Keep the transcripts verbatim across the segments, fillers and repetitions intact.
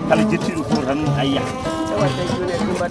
Kala jettiiɗo ko tan a yiyataa.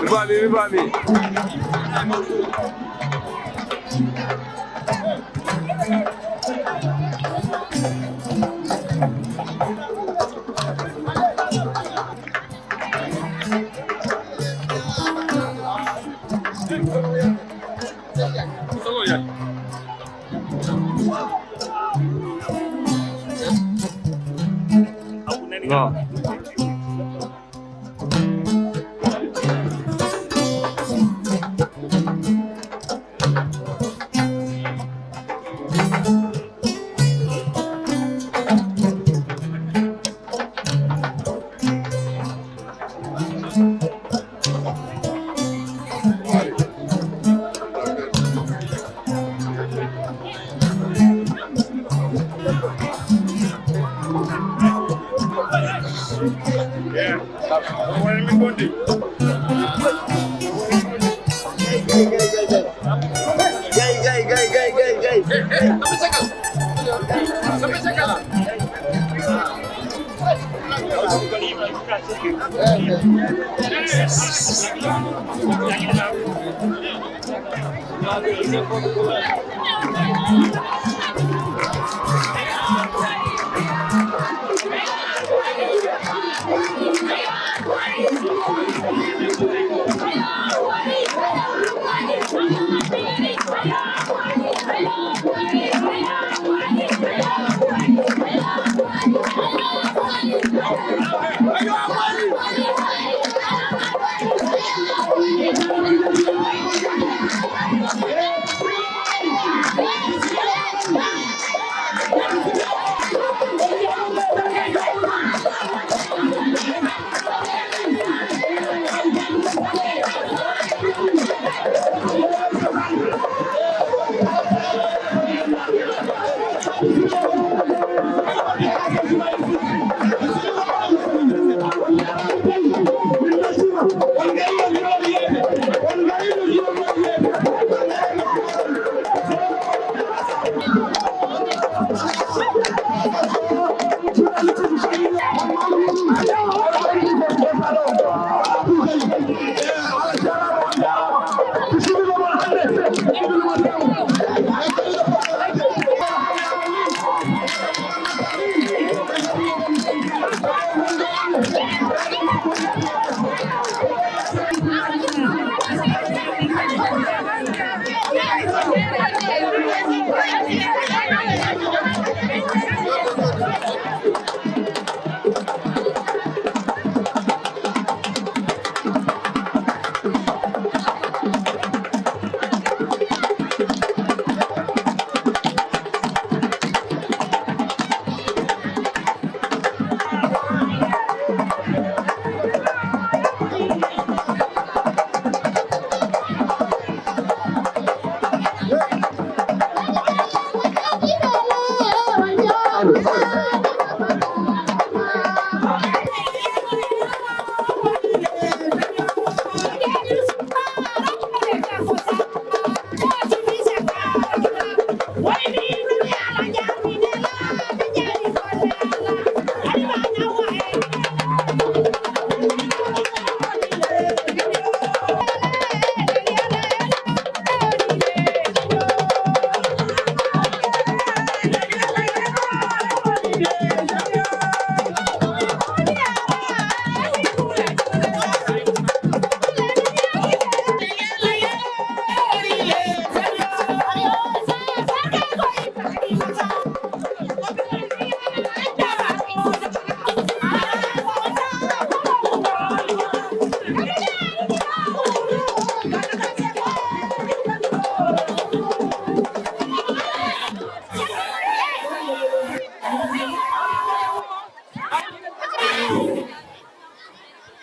Ribami, ribami.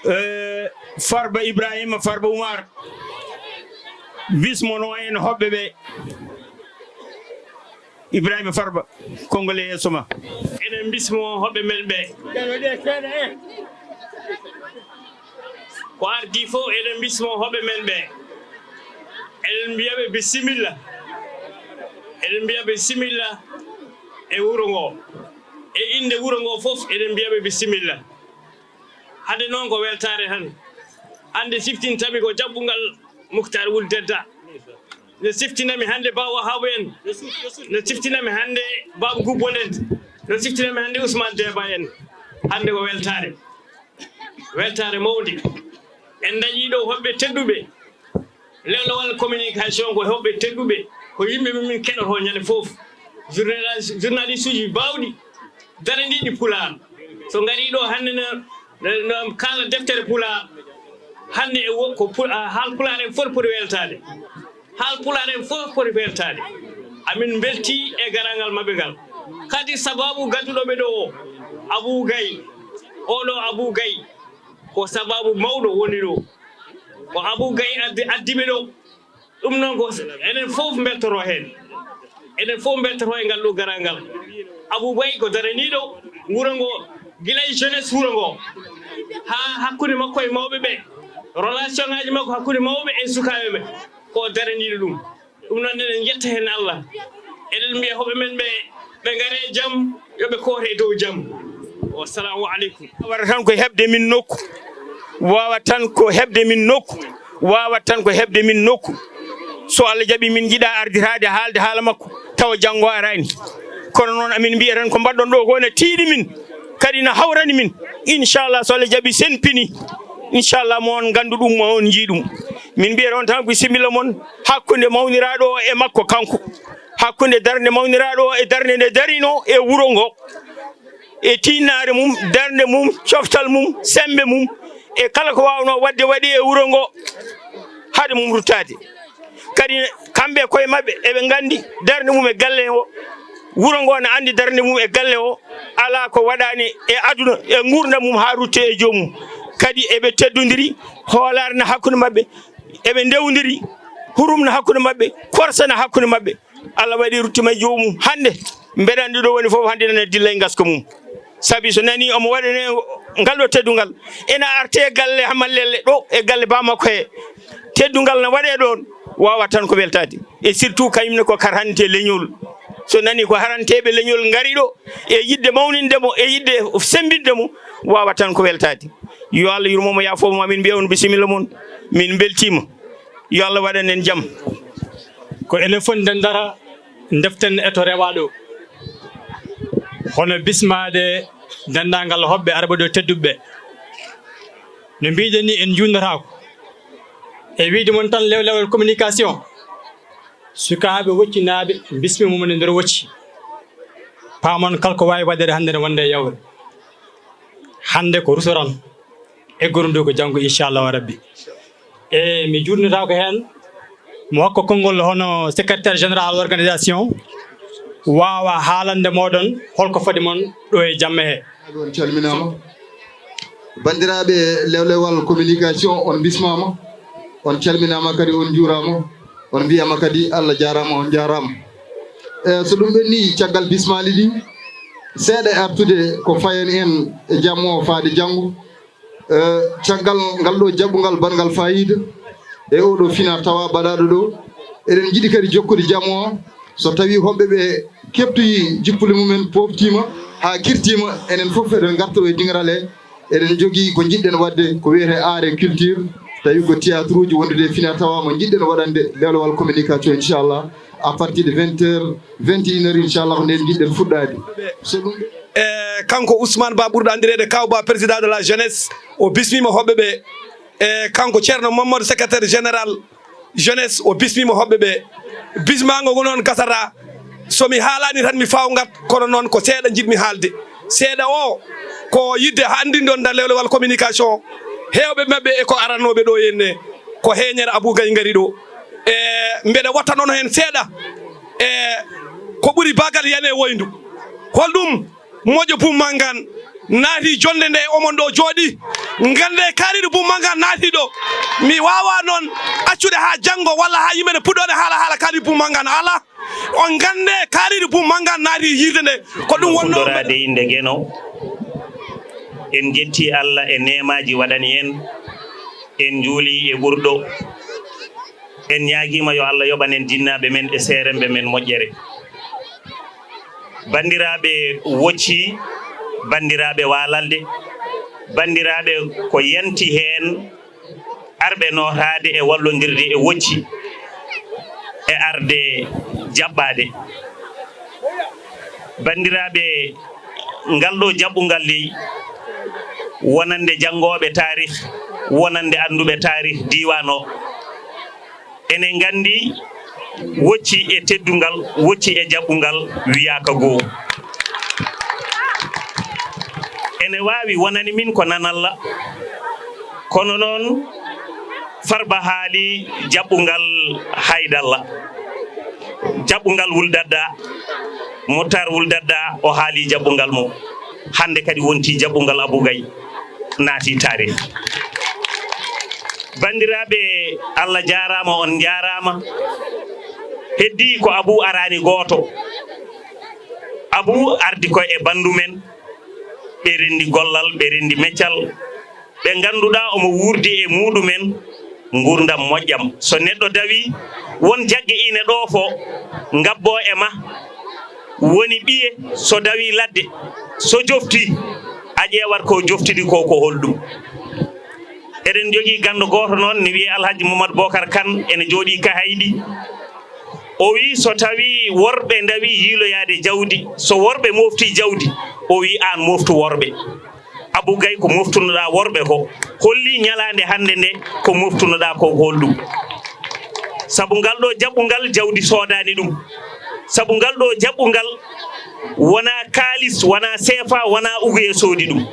Eh, Farba Ibrahima, Farba Umar, bismono en hoɓɓe ɓe. Ibrahima Farba, konngol e yeeso ma. Eɗen bismo hoɓɓe men ɓe. Ko ardii fof, eɗen mbismoo hoɓɓe men ɓe. Eɗen mbiya ɓe bisimilla. Eɗen mbiya ɓe bisimilla e wuro ngoo. E innde wuro ngoo fof, eɗen mbiya ɓe bisimilla. Hade noon ko weltaare tan. Hannde siftintami ko jaɓɓungal Muktaar Wul Dedda. No siftinami hannde Baba Wahaabu en. No siftinami hannde Baba Gubbo en. No siftinami hannde Ousmane Deba en. Hannde ko weltaare. Weltaare mawnde. En ndañii ɗo hoɓɓe tedduɓe. Lewlewal communication ko hoɓɓe tedduɓe. Ko yimɓe ɓe min keɗotoo ñande fof. Journaliste, journaliste uji baawɗi. Darandiiɗi Pulaar. So ngarii ɗo hannde no, no, no kaala deftere Pulaar. Hannde e wo-, ko Pul-, a, Haalpulaar en fof poti weltaade. Haalpulaar en fof poti weltaade. Amin mbeltii e garaangal maɓɓe ngal. Kadi sabaabu gadduɗo ɓe ɗo o, Abuu Gay. Oɗo Abuu Gay, ko sabaabu mawɗo woni ɗo. Ko Abuu Gay addi, addi ɓe ɗo. Ɗum noon ko enen fof mbeltotoo heen. Enen fof mbeltotoo e ngal ɗo garaangal. Abuu Gay ko daraniiɗo wuro ngo, gila e jeunesse wuro ngo, haa hakkunde makko e mawɓe ɓe. Relation ngaaji makko hakkunde mawɓe e sukaaɓe ɓe, ko o daraniiɗo ɗum. Ɗum noon eɗen njetta heen Allah. Eɗen mbiya hoɓɓe men ɓe, ɓe ngare e jam, yo ɓe koote e dow jam. Wassalamu aleykum. Wara tan ko heɓde min nokku. Waawat tan ko heɓde min nokku. Waawat tan ko heɓde min nokku. So Allah jaɓi min njiɗa arditaade haalde haala makko, tawa janngo araani. Kono noon amin mbiya tan ko mbaɗɗon ɗo ko ne tiiɗi min, kadi na hawrani min. Inchallah, so Allah jaɓi sen pini, inchallah mo on nganndu ɗum, mo on njii ɗum. Min mbiya on tan bisimilla mon hakkunde mawniraaɗo o e makko kanko. Hakkunde darnde mawniraaɗo o e darnde nde darino e wuro ngo. E tiinnaare mum, darnde mum, coftal mum, semmbe mum, e kala ko waawnoo waɗde waɗi e wuro ngo, hade mum ruttaade. Kadi kamɓe e koye maɓɓe eɓe nganndi darnde mum e galle o, wuro ngo ne anndi darnde mum e galle o, alaa ko waɗaani e aduna, e nguurndam mum haa rutte e joomum. Kadi eɓe teddondiri, hoolaare na hakkunde maɓɓe, eɓe ndewndiri, hurum na hakkunde maɓɓe, korsa na hakkunde maɓɓe. Allah waɗi ruttima e joomum. Hannde mbeɗa anndi ɗo woni fof, hannde nana dilla e ngaska mum. Sabi so nani omo waɗane Ngal ɗo teddungal ena arte e galle Hammad Lelle ɗo e galle ba makko he. Teddungal no waɗe ɗon, wawa tan ko weltade. E surtout kañum ne ko kar hannde leñol. So nani ko haranteɓe leñol ngari ɗo e yiɗde mawninde mo, e yiɗde sembinde mo, wawa tan ko weltade. Yo Allah yurmo mo, yaafo mo, amin mbiya on bisimilla mon. Min beltima. Yo Allah waɗan en jam. Ko enen fof ndendata, deften e to rewa ɗo. Hono bismaade denndaangal hoɓɓe arɓe ɗo tedduɓe ɓe. No mbiɗen ni, en njunnataako. E wiyde mon tan, lewlewal communication, sukaaɓe woccinaaɓe, bismi mum e nder wocci. Paamon kala ko waawi waɗeede hannde ne wonde e yawre. Hannde ko rusoran, eggoron ɗo ko janngo, inchallahu rabbi. E mi juurnataako heen, mo hokka konngol hono secrétaire général organisation, waawa haalande mooɗon holko foti mon ɗo e jamma he. On calminaama. Banndiraaɓe lewlewal communication, on bismaama, on calminaama kadi, on njuuraama, on mbiyaama kadi Allah jaaraama, on njaaraama. E so ɗum ɓenni, caggal bismaali ɗi, seeɗa e artude ko fayan en e jamma o faade janngo. E caggal ngal ɗo jaɓɓungal baɗngal faayiida e oɗo fina tawa baɗaaɗo ɗo, eɗen njiɗi kadi jokkude jam o. So tawi hoɓɓe ɓe keftoyi jippuli mumen, poftiima haa kirtiima, enen fof eɗen ngartoro e diŋral he. Eɗen njogii ko njiɗɗen waɗde ko wiyetee art et culture, tawi ko théâtre uji wondude e fina tawa mo njiɗɗen waɗande lewlewal communication, inchallah, à partir de vingt heures, vingt et une heures, inchallah, ko nden njiɗɗen fuɗɗaade. So ɗum E kanko Ousmane Ba ɓurɗo anndireede Kaw Ba, président de la jeunesse, o bismiima hoɓɓe ɓe. E kanko Ceerno Mamadou, secrétaire général jeunesse, o bismiima hoɓɓe ɓe. Bismaango ngo noon gasata. So mi haalaani tan mi fawngat, kono noon ko seeɗa njiɗmi haalde. Seeɗa o ko yiɗde anndindon nda lewlewal communication. Heewɓe maɓɓe e ko arannooɓe ɗo henne, ko heeñere Abou Gaye ngari ɗo. E mbeɗa watta noon heen seeɗa. E ko ɓuri baagal yane woyndu. Holɗum? Moƴƴo Bum Manngaan naati jonnde nde, omon ɗo jooɗi. Ngannde kaariɗo Bum Manngaan naati ɗo. Mi waawaa noon accude haa janngo walla haa yimɓe ne puɗɗoode haala, haala kaariɗo Bum Manngaan. Alaa. On ngannde kaariɗo Bum Manngaan naati yiirde nde. Ko ɗum wonnoo. Huɗoraade innde Geno. En njettii Allah e neemaaji waɗani en. En njuulii e ɓurɗo. En ñaagiima yo Allah yoɓan en jinnaaɓe men e seeremɓe men moƴƴere. Banndiraaɓe Wocci, banndiraaɓe Waalalde, banndiraaɓe ko yanti heen, arɓe nootaade e wallondirde e Wocci e arde jaɓɓaade. Banndiraaɓe, ngal ɗo jaɓɓungal ley wonande janngooɓe taarih, wonande annduɓe taarih diiwaan o. Ene nganndi Wocci e teddungal, Wocci e jaɓɓungal wiyaaka goo. Ene waawi wonani min ko nanalla, kono noon Farba haali jaɓɓungal Haydalla, jaɓɓungal Wul Dadda, Mottar Wul Dadda, o haali jaɓɓungal mo. Hannde kadi wonti jaɓɓungal Abou Gaye, naati taarih. Banndiraaɓe, Allah jaaraama, on njaaraama. Heddii ko Abou araani gooto. Abou ardi ko e banndu men, ɓe renndi gollal, ɓe renndi meccal, ɓe ngannduɗaa omo wuurdi e muuɗumen nguurndam moƴƴam. So neɗɗo dawi, won jagge ine ɗoofo, ngabbo e ma, woni ɓiye, so dawi ladde, so jofti, a ƴeewat ko joftidi ko, ko holɗum. Eɗen njogii ganndo gooto noon, ne wiyee Alhaji Mamadou Bokar Kane, ene jooɗii Kahayɗi. O wii, so tawii worɓe ndawii yiiloyaade jawdi, so worɓe mooftii jawdi, o wii, aan mooftu worɓe. Abou Gaye, ko moftunoɗaa worɓe ko, holli ñalaande hannde nde ko moftunoɗaa ko, ko holɗum? Sabu ngal ɗo jaɓɓungal, jawdi soodaani ɗum. Sabu ngal ɗo jaɓɓungal, wonaa kaalis, wonaa seefa, wonaa uguye soodi ɗum.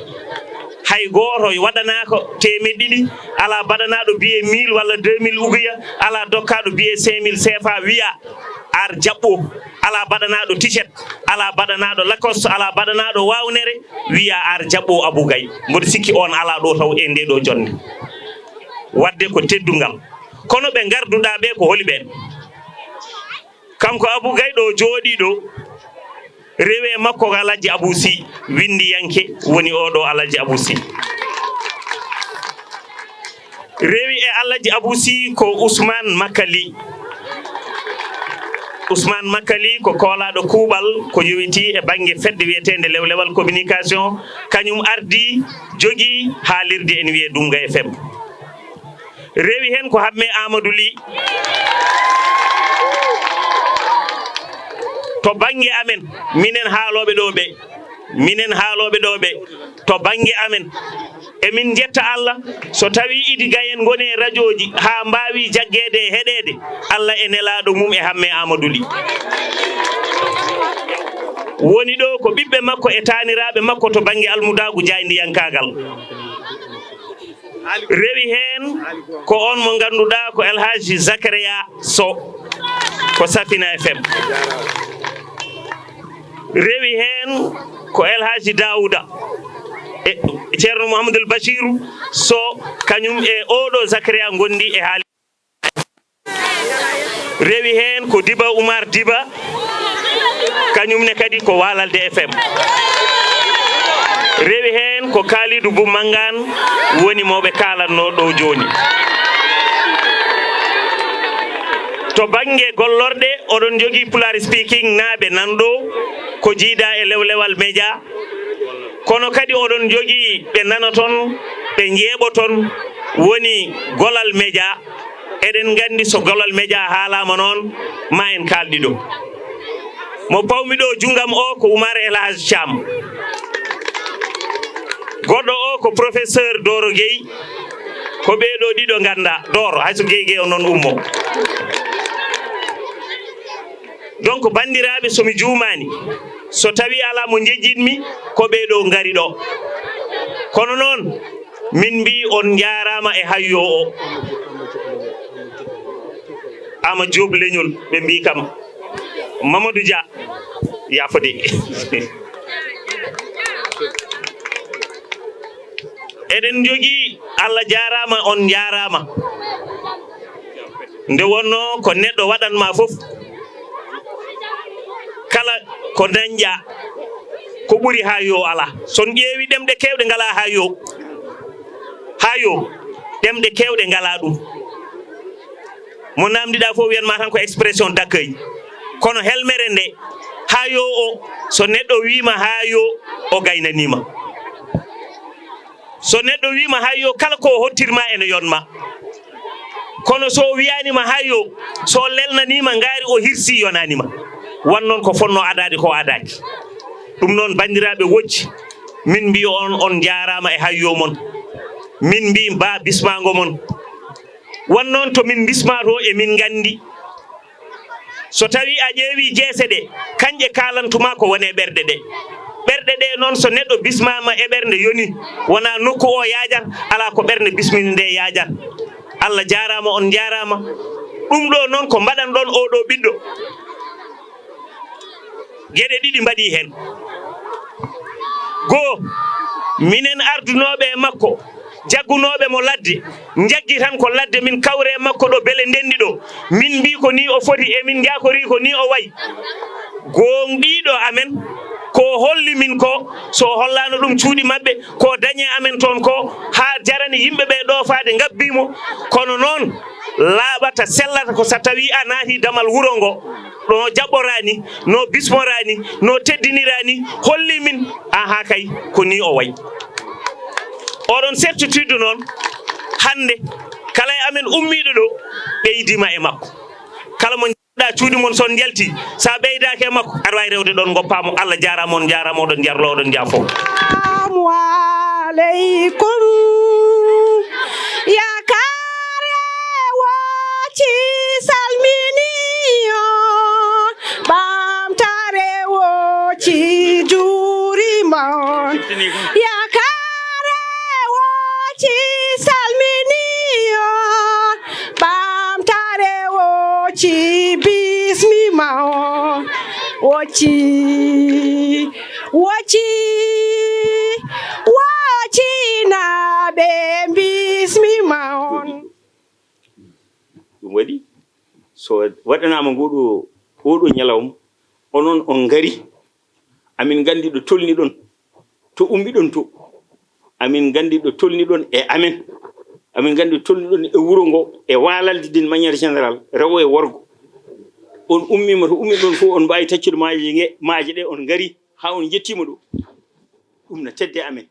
Hay gooto waɗanaaka teemeɗɗe ɗiɗi, alaa baɗanaaɗo biyee mille walla deux mille uguya, alaa dokkaaɗo biyee cinq mille seefa wiya ar jaɓɓo, alaa baɗanaaɗo t-shirt, alaa baɗanaaɗo Lacoste, alaa baɗanaaɗo waawnere, wiya ar jaɓɓo Abou Gaye. Mboɗo sikki on alaa ɗo taw e nde ɗo jonnde. Waɗde ko teddungal. Kono ɓe ngarduɗaa ɓe ko holi ɓeen? Kanko Abou Gaye ɗo jooɗii ɗo, Rewi e makko ko Alhaji Abou Sy, winndiyanke woni oo ɗoo Alhaji Abou Sy. Rewi e Alhaji Abou Sy ko Ousmane Makali. Ousmane Makali ko koolaaɗo kuuɓal ko yowitii e bannge fedde wiyeteende Lewlewal Communication, kañum ardii, jogii haalirde ene wiyee Dunnga F M. Rewi heen ko Hamme Amadou Ly. To bannge amen, minen haalooɓe ɗoo ɓe, minen haalooɓe ɗoo ɓe, to bannge amen, emin njetta Allah so tawii Idi Gaye en ngoni e rajooji haa mbaawi jaggeede e heɗeede Allah e nelaaɗo mum e Hamme Amadou Ly. Woni ɗoo ko ɓiɓɓe makko e taaniraaɓe makko to bannge almudaagu jaayndiyankaagal. Rewi heen ko on mo ngannduɗaa ko El Hadji Zakaria Sow, ko Safina F M. Rewi heen ko El Hadji Daouda e Ceerno Mouhamadoul Bachirou Sow, kañum e oo ɗoo Zakaria ngondi e haali. Rewi heen ko Diba Oumar Diba, kañum ne kadi ko Waalalde F M. Rewi heen ko Kalidou Bou Mangane, woni mo ɓe kaalatnoo ɗoo jooni. To bannge gollorɗe, oɗon njogii Pulaar Speaking naaɓe nan ɗoo, ko jiidaa e Lewlewal Media. Kono kadi oɗon njogii ɓe nanoton, ɓe njeeɓoton, woni Golal Media. Eɗen nganndi so Golal Media haalaama noon, ma en kaalɗi ɗo. Mo pawmi ɗo junngam o ko Oumar El Hadj Thiam. Goɗɗo o ko professeur Doro Gueye. Ko ɓee ɗo ɗiɗo ngannda Doro, hay so Gueye Gueye o noon ummo. Donc, banndiraaɓe, so mi juumaani, so tawii alaa mo njejjitmi, ko ɓee ɗo ngari ɗo. Kono noon, min mbii on njaaraama e hayyo o. Ama Diop Leñol, ɓe mbii kam, Mamadou Dia, yaafode. Eɗen njogii, Allah jaaraama, on njaaraama. Nde wonnoo ko neɗɗo waɗan ma fof, kala ko dañƴa, ko ɓuri haa yo alaa. So on ƴeewi ɗemɗe keewɗe ngalaa haa yo, haa yo, ɗemɗe keewɗe ngalaa ɗum. Mo naamndiɗaa fof wiyan ma tan ko expression d'accueil. Kono helmere nde, haa yo o, so neɗɗo wiima haa yo, o gaynaniima. So neɗɗo wiima haa yo, kala ko o hottirma ene yonma. Kono so o wiyaanima haa yo, so o lelnaniima ngaari o hirsi yonaanima. Wan noon ko fonnoo adaade ko adaaki. Ɗum noon, banndiraaɓe wojji, min mbii on, on njaaraama e hayyo mon. Min mbii mbaa bismaango mon. Wan noon to min mbismaa to e min nganndi. So tawii a ƴeewii jeese ɗe, kañƴe kaalantuma ko woni e ɓerɗe ɗe. Ɓerɗe ɗe noon, so neɗɗo bismaama e ɓernde yoni, wonaa nokku o yaajata, alaa ko ɓernde bisminde nde yaajata. Allah jaaraama, on njaaraama. Ɗum ɗo noon ko mbaɗanɗon oo ɗo ɓiɗɗo. Geɗe ɗiɗi mbaɗii heen. Goo, minen ardunooɓe e makko, jaggunooɓe mo ladde, njaggi tan ko ladde min kawre e makko ɗo bele ndenndi ɗo. Min mbii ko nii o foti, e min njaakori ko nii o wayi. Gooŋɗiiɗo amen, ko o holli min ko, so o hollaano ɗum cuuɗi maɓɓe, ko dañi e amen toon ko, haa jarani yimɓe ɓe ɗoofaade, ngabbii mo. Kono noon, laaɓata, sellata ko so tawii a naatii damal wuro ngo, no jaɓɓoraa ni, no bismoraa ni, no teddiniraa ni, holli min, ahaa kay, ko nii o wayi. Oɗon certitude noon, hannde, kala e amen ummiiɗo ɗo, ɓeydiima e makko. Kala mo njaɗɗa cuuɗi mon, so on njalti, so a ɓeydaaki e makko, aɗa waawi rewde ɗoon, ngoppaa mo. Allah jaaraama, on njaaraama, oɗon njarlo, oɗon njaa fof. Assalamu aleykum. Yakaare wooci salmini on, ɓamtaare wooci juurima on. Yakaare wooci salmini on, ɓamtaare wooci bismima on. Wooci, wooci, wooci naaɓe bismima on. Ɗum waɗi, so waɗanaama ngoo ɗoo, oo ɗoo ñalawma, onon on ngari, Amin nganndi ɗo tolni ɗon, to ummi ɗon to. Amin nganndi ɗo tolni ɗon e amen. Amin nganndi ɗo tolni ɗon e wuro ngo, e waalalde d'une manière générale, rewo e worgo. On ummiima to ummi ɗon fof, on mbaawi taccude maaje nge, maaje ɗe, on ngari haa on njettiima ɗo. Ɗum na tedde amen.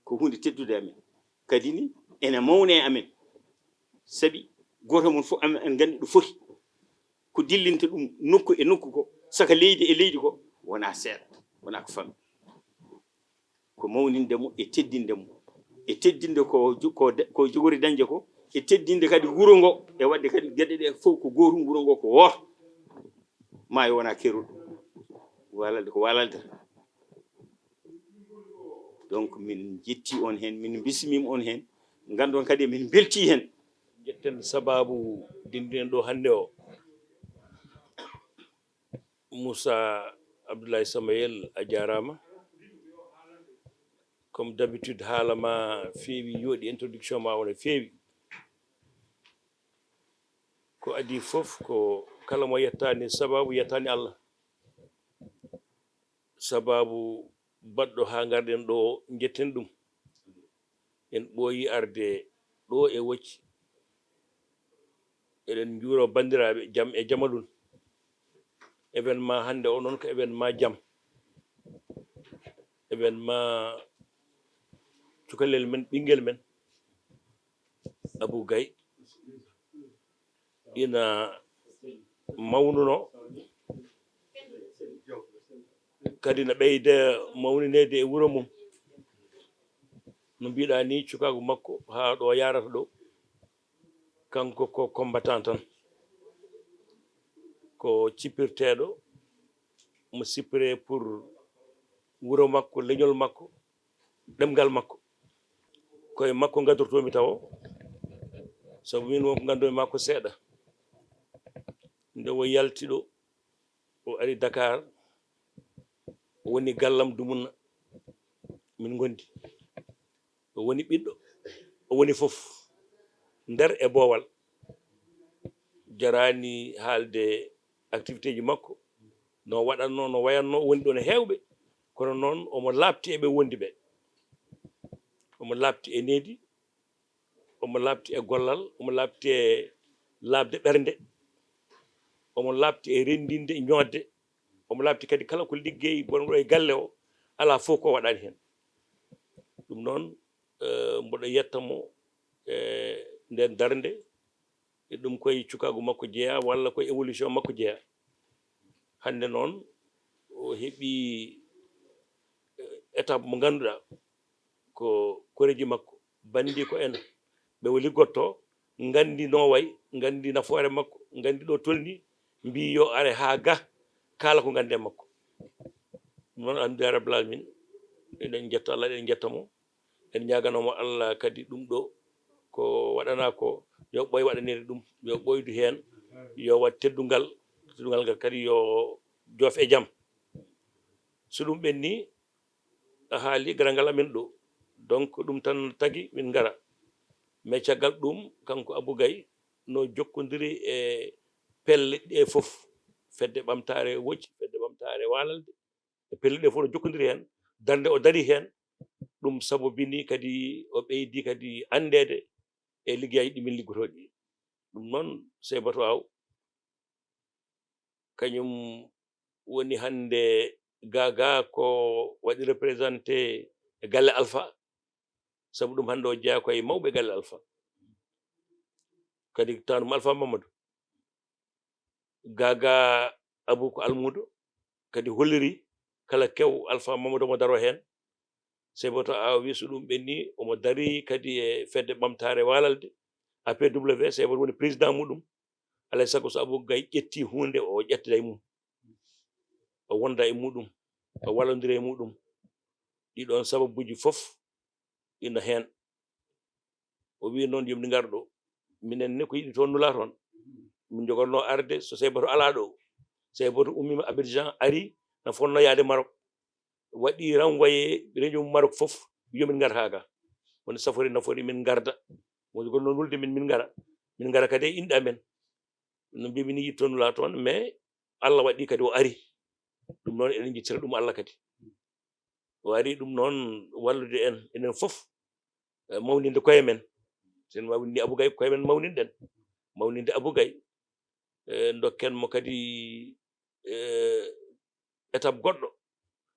Ko huunde teddude amen. Kadi ni, ene mawni e amen. Sabi gooto mon fof amen en nganndi ɗo foti. Ko dillinta ɗum nokku e nokku ko, saka leydi e leydi ko, wonaa seeɗa, wonaa ko famɗi. Ko mawninde mo e teddinde mo. E teddinde ko ju-, ko de-, ko jogori dañde ko, e teddinde kadi wuro ngo, e waɗde kadi geɗe ɗe fof ko gootum, wuro ngo ko wooto. Maayo wonaa keerol. Waalalde ko waalalde tan. Donc, min njettii on heen, min mbismiima on heen. Nganndon kadi min mbeltii heen. Njetten sabaabu denndinen ɗo hannde o. Moussa Abdoulaye Samayel, a jaaraama. Comme d'habitude, haala ma feewi, yooɗi, introduction ma o ne feewi. Ko adii fof ko kala mo yettaani sabaabu, yettaani Allah. Sabaabu baɗɗo haa ngarɗen ɗo, njetten ɗum. En ɓooyi arde ɗo e Wocci. Eɗen njuuro banndiraaɓe jam e jamalun. Événement hannde o noon ko événement jam. Événement cukalel men, ɓinngel men, Abou Gaye, ina mawnuno, kadi na ɓeyda mawnineede e wuro mum. No mbiɗa ni, cukaagu makko haa ɗo yarata ɗo, kanko ko combattant tan, ko cippirteeɗo, mo sippiree pour wuro makko, leñol makko, ɗemngal makko. Ko e makko ngadortoomi tawo, sabu min won ko nganndu-mi makko seeɗa. Nde o yalti ɗo, o ari Dakar, o woni gallam dumunna, min ngondi. O woni ɓiɗɗo, o woni fof, nder e boowal. Jaraani haalde activité ji makko, no waɗatno, no wayatno, o woni ɗon e heewɓe, kono noon omo laaɓti e ɓe wondi ɓe. Omo laaɓti e needi, omo laaɓti e gollal, omo laaɓti e laaɓde ɓernde, omo laaɓti e renndinde, ñootde, omo laaɓti kadi kala ko liggey bonɗo e galle o, alaa fof ko waɗaani heen. Ɗum noon, eh, mboɗo yetta mo e ndeen darnde, e ɗum koye cukaagu makko jeyaa walla koye évolution makko jeyaa. Hannde noon, o heɓii, eh, étape mo ngannduɗaa ko koreeji makko, banndiiko en, ɓe o liggotto, nganndi no wayi, nganndi nafoore makko, nganndi ɗo tolni, mbii yo are haa ga, kaala ko nganndi e makko. Ɗum noon, alhamdulillahi rabbil alamin, eɗen njetta Allah, eɗen njetta mo, en ñaaganoo mo Allah kadi ɗum ɗo ko waɗanaa ko, yo ɓooy waɗaneede ɗum, yo ɓooydu heen, yo waɗ teddungal, teddungal ngal kadi yo joof e jam. So ɗum ɓenni, a haali garal ngal amen ɗo. Donc, ɗum tan tagi min ngara. Mais caggal ɗum, kanko Abou Gaye no jokkondiri e pelle ɗe fof, fedde ɓamtaare Wocci, fedde ɓamtaare Waalalde, e pelle ɗe fof no jokkondiri heen. Darnde o dari heen, ɗum sabobini kadi o ɓeydi kadi anndeede e liggeyaaji ɗi min liggotoo ɗi. Ɗum noon, Seybatou Aw, kañum woni hannde Gaga ko waɗi représenté e galle Alpha, sabu ɗum hannde o jeyaa ko e mawɓe galle Alpha. Kadi taanum Alpha Mamadou. Gaga Abou ko almuudo, kadi holliri kala kew Alpha Mamadou omo daroo heen. Seybatou Aw wi so ɗum ɓenni, omo darii kadi e fedde ɓamtaare Waalalde, A P W, Seybatou woni président muɗum. Alaa e sago so Abou Gaye ƴetti huunde, o ƴettida e mum, o wonda e muɗum, o wallondira e muɗum. Ɗiɗon sababuuji fof ina heen. O wi noon, yo min ngar ɗo. Minen ne ko yiɗi toon nula toon. Min njogorno arde so Seybatou alaa ɗo. Seybatou ummiima Abidjan, ari, na fotno yaade Maroc. Waɗi renvoyé réunion Maroc fof, yo min ngar haa ga. Woni safori nafoore min ngarda. Woni ko noon wulde min, min ngara. Min ngara kadi e inɗe amen. No mbiimi ni, yiɗi toon nula toon, mais Allah waɗi kadi o ari. Ɗum noon eɗen njettira ɗum Allah kadi. O ari ɗum noon wallude en, enen fof, eh, mawninde koye men. Sen mawnini Abou Gaye, koye men mawninɗen. Mawninde Abou Gaye, eh, ndokken mo kadi, eh, étape goɗɗo.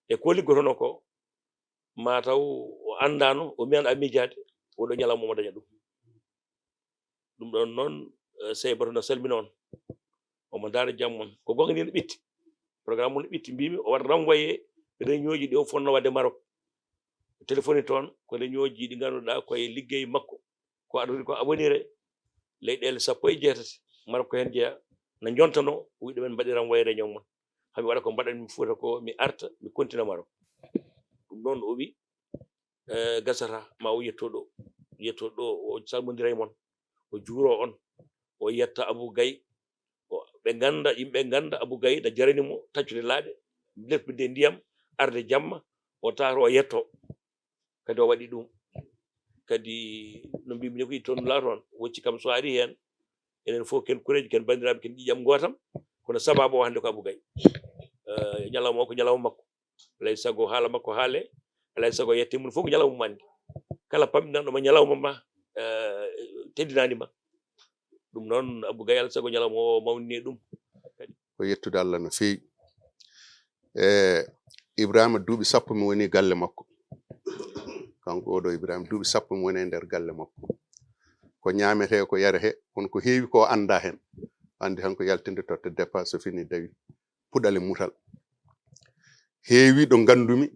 E ko liggotono ko, ma taw o anndano, o miyan a miijaade, oɗo ñalawma mo daña ɗum. Ɗum ɗon noon, eh, Sey Bato na salmina on. Omo ndaara jam mon. Ko goonga ni no ɓitti. Programme on no ɓitti. Mbimi o waɗa renvoyé réunion ji ɗi o fonno waɗde Maroc. O téléphone toon, ko réunion ji ɗi ngannduɗaa ko e liggey makko. Ko adori ko abonire leyɗeele sappo e jeetati. Maroc ko heen jeyaa. Na njontano, o wiɗo men mbaɗi renvoyé réunion mon. Hami waɗa ko mbaɗanmi Fuuta ko, mi arta, mi kontina Maroc. Ɗum noon o wi, eh, gasata ma o yetto ɗo, yetto ɗo, o salmondira e mon, o juuro on, o yetta Abou Gaye, o, ɓe ngannda, yimɓe ngannda Abou Gaye na jarani mo taccude laaɗe, leppude ndiyam, arde jamma, o taata o yetto. Kadi o waɗi ɗum. Kadi no mbimi ni ko itton la toon, wocci kam so ari heen, enen fof ken kureeji, ken banndiraaɓe, ken ƴiƴam gootam, kono sababu o hannde ko Abou Gaye. Eh, ñalawma o ko ñalawma makko. Alay sago haala makko haale, alay sago yette mum fof ko ñalawma mum anndi. Kala pamɗinanɗo ma ñalawma ma, eh, teddinani ma. Ɗum noon, Abou Gaye, alay sago ñalawma o mawnine ɗum. Ko yettude Allah no feewi. E Ibrahima duuɓi sappo mi woni galle makko. Kanko oɗo Ibrahima duuɓi sappo mi woni e nder galle makko. Ko ñaametee, ko yaretee, kono ko heewi ko annda heen. Anndi tan ko yaltinde totta dépasse so fini dawi. Puɗal e mutal. Heewi ɗo nganndumi,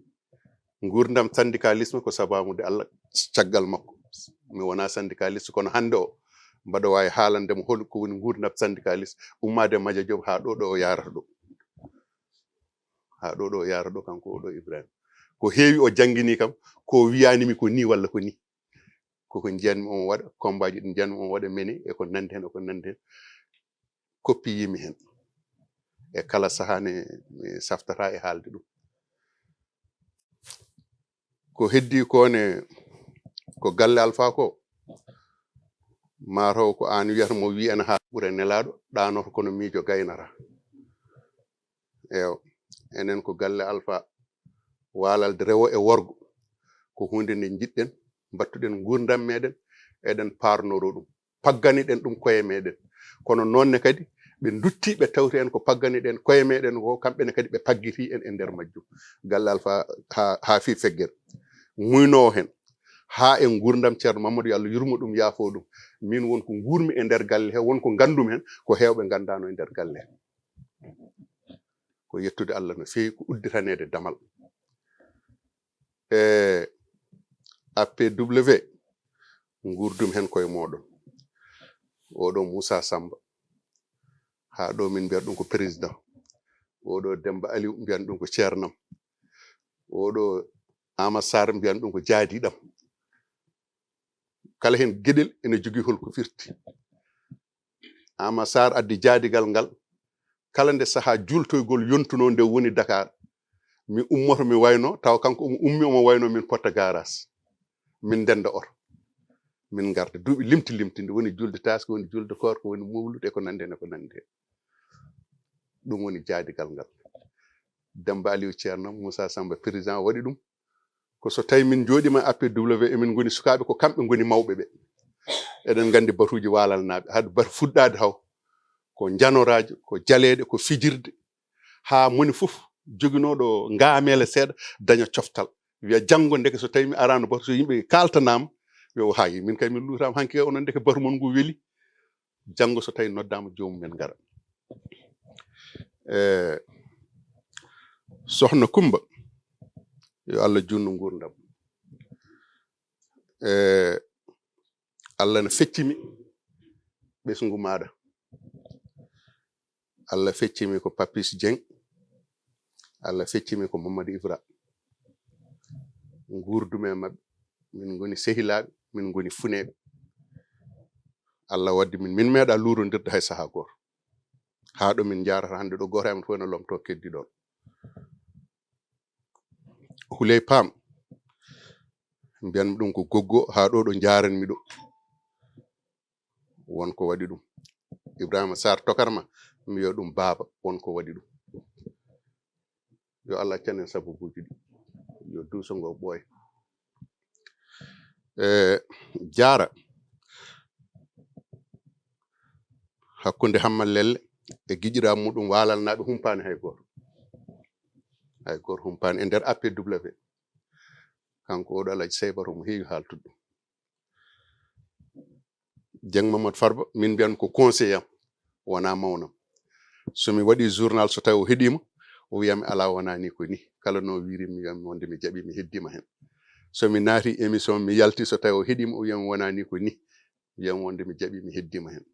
nguurndam syndicalisme ko sababude Allah caggal makko. Mi wonaa syndicaliste, kono hannde o, mbaɗa waawi haalande mo hol ko woni nguurndam syndicaliste, ummaade Maja Diop haa ɗo, ɗo o yaarata ɗo. Haa ɗo, ɗo o yaarata ɗo, kanko oɗo Ibrahima. Ko heewi o janngini kam, ko wiyaani mi ko nii walla ko nii. Koko njiyanmi omo waɗa, combat ji ɗi njiyanmi omo waɗa, mene e ko nanndi heen, e ko nanndi heen. Koppi yimi heen. E kala sahaa ne mi saftata e haalde ɗum. Ko heddi ko ne, ko galle Alfaa ko, mataw ko aan wiyata mo wiyana haa ɓura nelaaɗo, ɗaanoto kono miijo gaynata. Eewa, enen ko galle Alfaa, waalalde rewo e worgo, ko huunde nde njiɗɗen, mbattuɗen nguurndam meɗen, eɗen paarnoro ɗum. Pagganiɗen ɗum koye meɗen. Kono noon ne kadi, ɓe ndutti, ɓe tawti en ko pagganiɗen koye meɗen ko, kamɓe ne kadi ɓe paggiti en e nder majjum. Galle Alfaa haa, haa fii feggere. Muynoowo heen, haa e nguurndam Ceerno Mamadou, yo Allah yurmo ɗum, yaafo ɗum. Min won ko nguurmi e nder galle he, won ko nganndumi heen, ko heewɓe nganndaano e nder galle he. Ko yettude Allah no feewi, ko udditaneede damal. E A P W, nguurdum heen koye mooɗon. Oɗo Moussa Samba, haa ɗo min mbiyata ɗum ko président. Oɗo Demba Aliou, mbiyan ɗum ko ceernam. Oɗo Ama Sarr, mbiyan ɗum ko jaadiɗam. Kala heen geɗel ene jogii hol ko firti. Ama Sarr addi jaadigal ngal. Kala nde sahaa juultoygol yontunoo nde woni Dakar, mi ummoto mi wayno, tawa kanko omo ummi omo wayno min potta garas. Min ndennda oto. Min ngarta duuɓi limti limti, nde woni juulde taaske, woni juulde koorka, woni mowlude e ko nanndi heen e ko nanndi heen. Ɗum woni jaadigal ngal. Demba Aliou Ceerno Moussa Samba, président, waɗi ɗum. Ko so tawi min njooɗiima A P W, emin ngoni sukaaɓe, ko kamɓe ngoni mawɓe ɓe. Eɗen nganndi batuuji waalalnaaɓe, hade batu fuɗɗaade haw. Ko njanoraajo, ko jaleeɗe, ko fijirde. Haa moni fof joginooɗo ngaameele seeɗa, daña coftal. Wiya janngo ndeke so tawi mi araano batu, so yimɓe kaaltanaama, wiya o haayi, min kay min luutaama hanki kay, onon ndeke batu mon ngu weli. Janngo so tawi noddaama joomum en ngara. E, Sohna Kumba, yo Allah juutnu nguurndam. E, Allah no feccimi ɓesngu maaɗa. Allah feccimi ko Papis Dieng. Allah feccimi ko Mamadou Ibra. Nguurdum e maɓɓe. Min ngoni sehilaaɓe, min ngoni funeeɓe. Allah waddi min, min meeɗa luurondirde hay sahaa gooto. Haa ɗo min njaarata hannde ɗo, gooto e amen fof ene lomtoo keddi ɗoon. Huley Paam, mbiyanmi ɗum ko goggo, haa ɗo ɗo njaaranmi ɗo. Won ko waɗi ɗum. Ibrahima Sarr tokarma, mi wiya ɗum baaba, won ko waɗi ɗum. Yo Allah accan en sababuuji ɗi. Yo duuso ngo ɓooy. E jaara hakkunde Hamma Lelle e giƴiraaɓe muɗum waalalnaaɓe humpaani hay gooto. Hay gooto humpaani e nder A P W. Kanko oɗo Alhaji Seybato mo heewi haaltude. Dieng Mamadou Farba, min mbiyan ko conseiller am, wonaa mawnam. So mi waɗi journal, so tawi o heɗiima, o wiyami alaa, wonaa ni, ko ni. Kala no wiiri mi wiyami wonde mi jaɓi, mi heddiima heen. So mi naati émission, mi yalti, so tawi o heɗiima, o wiyami wonaa ni, ko ni. Wiyami wonde mi jaɓi, mi heddiima heen.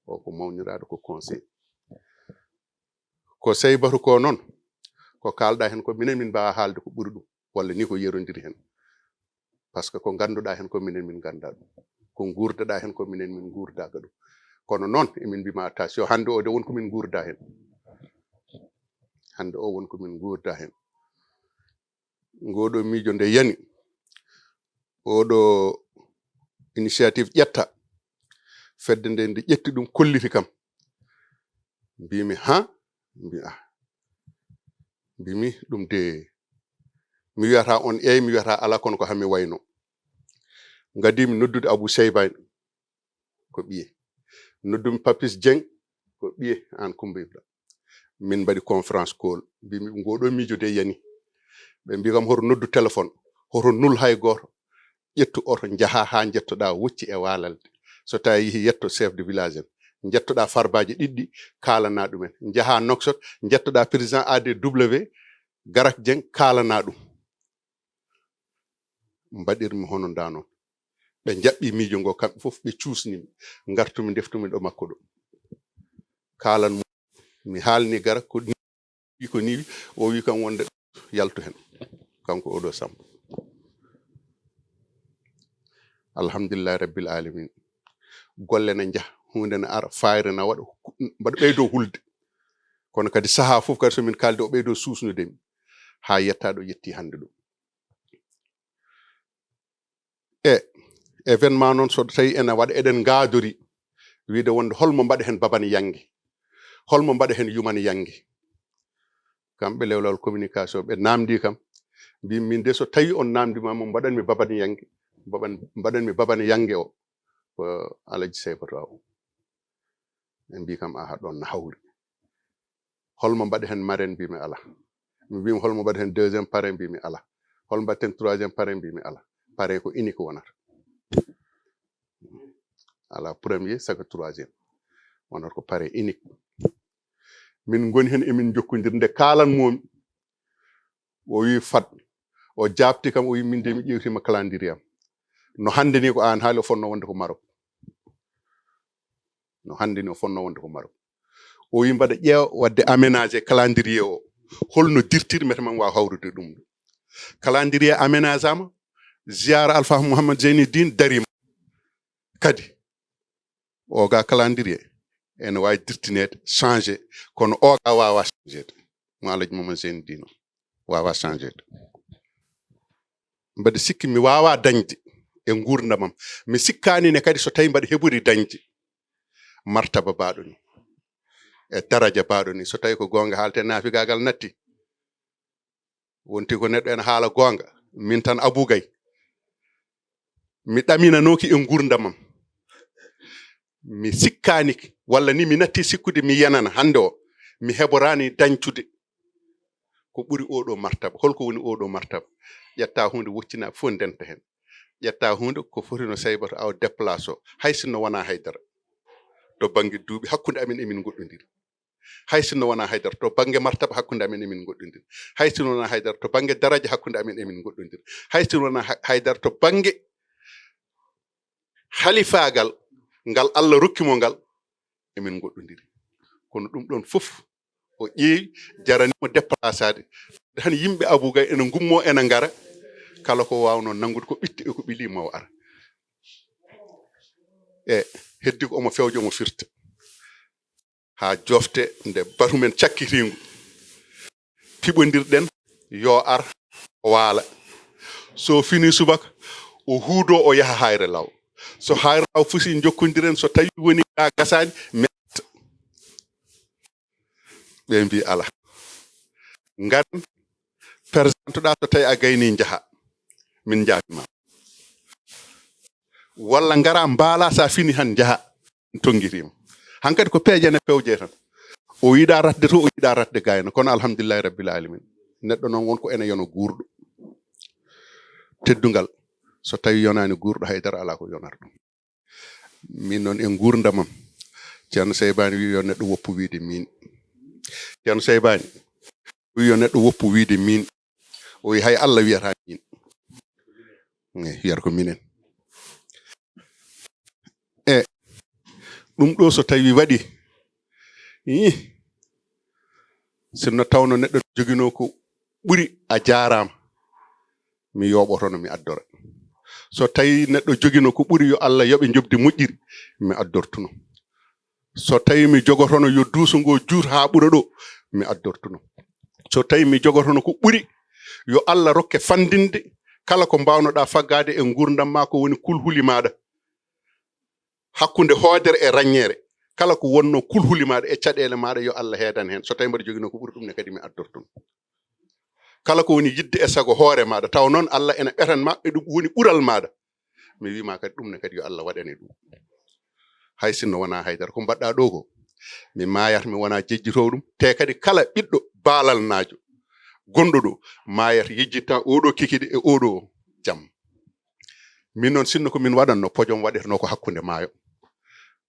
O ko mawniraaɗo, ko conseiller. Ko Seybato ko noon, ko kaalɗa heen ko minen min mbaawa haalde ko ɓuri ɗum, walla ni ko yerondiri heen. Par ce que ko ngannduɗaa heen ko minen min nganndaa ɗum. Ko nguurdaɗaa heen ko minen min nguurdaaka ɗum. Kono noon, emin mbima attention, hannde o de won ko min nguurda heen. Hannde o won ko min nguurda heen. Ngoɗo miijo nde yani, oɗo initiative ƴetta, fedde nde nde ƴetti ɗum kolliti kam. Mbimi, ha? Mbi, ah. Mbimi ɗum de, mi wiyata on eey, mi wiyata ala, kono ko hami wayno. Ngadimi noddude Abou Seyba, ko ɓiye. Noddumi Papis Dieng, ko ɓiye an Coumba Ibra. Min mbaɗi conférence call, mbimi ngoɗo miijo de yani. Ɓe mbi kam hoto noddu téléphone, hoto nul hay gooto. Ƴettu oto, njaha ha njettoɗa Wocci e Walalde. So tawi yehi yetto chef de village en. Njettoɗa Farbaji ɗiɗɗi, kaalana ɗumen. Njaha Nouakchott, njettoɗa président A D W, Garak Dieng, kaalana ɗum. Mbaɗirmi hono nda noon. Ɓe njaɓɓi miijo ngo, kamɓe fof ɓe cuusnimi. Ngartumi, ndeftumi ɗo makko ɗo. Kaalan mo, mi haalni Garak ko ni, ko ni, o wi kam wonde yaltu hen. Kanko oɗo Samba. Alhamdulillahi rabbil alamin. Golle na njaha, huunde na ara, fayre na waɗa, mbaɗa ɓeydo hulde. Kono kadi saha fof kadi so min kaldi o ɓeydo suusnude mi. Ha yetta ɗo yetti hannde ɗo. E événement noon, so tawi ene waɗa, eɗen ngaadori wiide wonde holmo mbaɗa heen Babane Yannge, holmo mbaɗa heen Yumane Yannge. Kamɓe lewlawol communication ɓe naamndi kam, mbi min de so tawi on naamndi ma mo mbaɗanmi Babane Yannge, mbaɗan-, mbaɗanmi Babane Yannge o, ko Alaji Seybato Aw. Ɓe mbi kam, aha, ɗon na hawri. Holmo mbaɗi heen marraine? Mbimi ala. Mi mbimi holmo mbaɗi heen deuxième parrain? Mbimi ala. Holmo mbaɗi heen troisième parrain? Mbimi ala. Parrain ko unique wonata. Ala premier, saka troisième. Wonata ko parrain unique. Min ngoni heen emin njokkondir nde kaalan momi. O wi fat. O jaabti kam, o wi min de mi ƴeewtima calendrier am. No hannde ni ko an haali o fonno wonde ko Maroc. No hannde ni o fonno wonde ko Maroc. O wi mbaɗa ƴeewa waɗde aménagé calendrier o. Holno dirtiri mbete man waaw hawrude ɗum. Calendrier aménagé ama, ziara Alpha Mouhammad Zeynuddin darima. Kadi, oga calendrier ene waawi dirtineede, changé, kono oga waawa changéde. Mo Alaji Mouhammad Zeynuddin o waawa changéde. Mbaɗa sikki mi waawa dañde e nguurndam am. Mi sikkaani ne kadi so tawi mbaɗa heɓori dañde martaba baaɗo ni, e daraja baaɗo ni. So tawi ko goonga haalte, naafigaagal natti. Wonti ko neɗɗo ene haala goonga. Min tan Abou Gaye, mi ɗaminanooki e nguurndam am. Mi sikkaani walla ni mi natti sikkude mi yenana hannde o. Mi heɓoraani dañcude ko ɓuri oɗo martaba. Holko woni oɗo martaba? Ƴetta huunde, woccina fof ndenta heen. Ƴetta huunde ko foti no Seybato Aw déplacé o. Hay sinno wona haydara. To bannge duuɓi hakkunde amin emin ngoɗɗondiri. Hay sinno wona haydara to bannge martaba hakkunde amin emin ngoɗɗondiri. Hay sinno wona haydara to bannge daraja hakkunde amin emin ngoɗɗondiri. Hay sinno wona ha-, haydara to bannge halifaagal ngal Allah rokki mo ngal emin ngoɗɗondiri. Kono ɗum ɗon fof o ƴeewi, jarani mo déplacade. Tan yimɓe Abou Gaye ene ngummo, ene ngara. Kala ko wawno nanngude ko ɓitte e ko ɓili maw ara. E heddi ko omo fewja, omo firta. Haa jofte nde batu men cakkitingu. Piɓondirɗen, yo ar, o waala. So fini subaka, o huudo, o yaha Hayre Law. So Hayre Law fusi, jokkondiren, so tawi woni ga gasani, mi arta. Ɓe mbi ala. Ngaren, Persantoɗa so tawi a gayni njaha, min njaabi ma. Walla ngara mbaala sa fini han njaha, min tonngitima. Hankadi ko peeje ne pewje tan. O yiɗa ratde to, o yiɗa ratde gayno. Kono alhamdulillahi rabbil alamin. Neɗɗo noon won ko ene yono guurɗo. Teddungal, so tawi yonani guurɗo, haydara ala ko yonata ɗum. Min noon e nguurndamam, Ceerno Seybani wi yo neɗɗo woppu wiide min. Ceerno Seybani wi yo neɗɗo woppu wiide min. O wi hay Allah wiyata min. Eh, wiyata ko minen. E ɗum ɗo so tawi waɗi, ih, sinno tawno neɗɗo jogino ko ɓuri, a jaarama. Mi yoɓotono, mi addora. So tawi neɗɗo jogino ko ɓuri, yo Allah yoɓe njoɓdi moƴƴiri, mi addortuno. So tawi mi jogotono yo duuso ngo juut haa ɓura ɗo, mi addortuno. So tawi mi jogotono ko ɓuri, yo Allah rokke fandinde kala ko mbawnoɗa faggade e nguurndam ma, ko woni kulhuli maɗa. Hakkunde hoodere e raññeere, kala ko wonno kulhuli maɗa e caɗeele maɗa, yo Allah heedan heen. So tawi mbaɗa jogino ko ɓuri ɗum ne, kadi mi addortuno. Kala ko woni yidde e sago hoore maɗa, taw noon Allah ene ɓetan ma, e ɗum woni ɓural maɗa. Mi wima kadi ɗum ne kadi yo Allah waɗane ɗum. Hay sinno wona haydara, ko mbaɗɗa ɗo ko, mi mayat mi wona jejjitowo ɗum. Te kadi kala ɓiɗɗo baalalnaajo gonɗo ɗo, mayat yejjitta oɗo kikiɗe e oɗo jam. Min noon, sinno ko min waɗanno, pojom waɗeteno ko hakkunde maayo.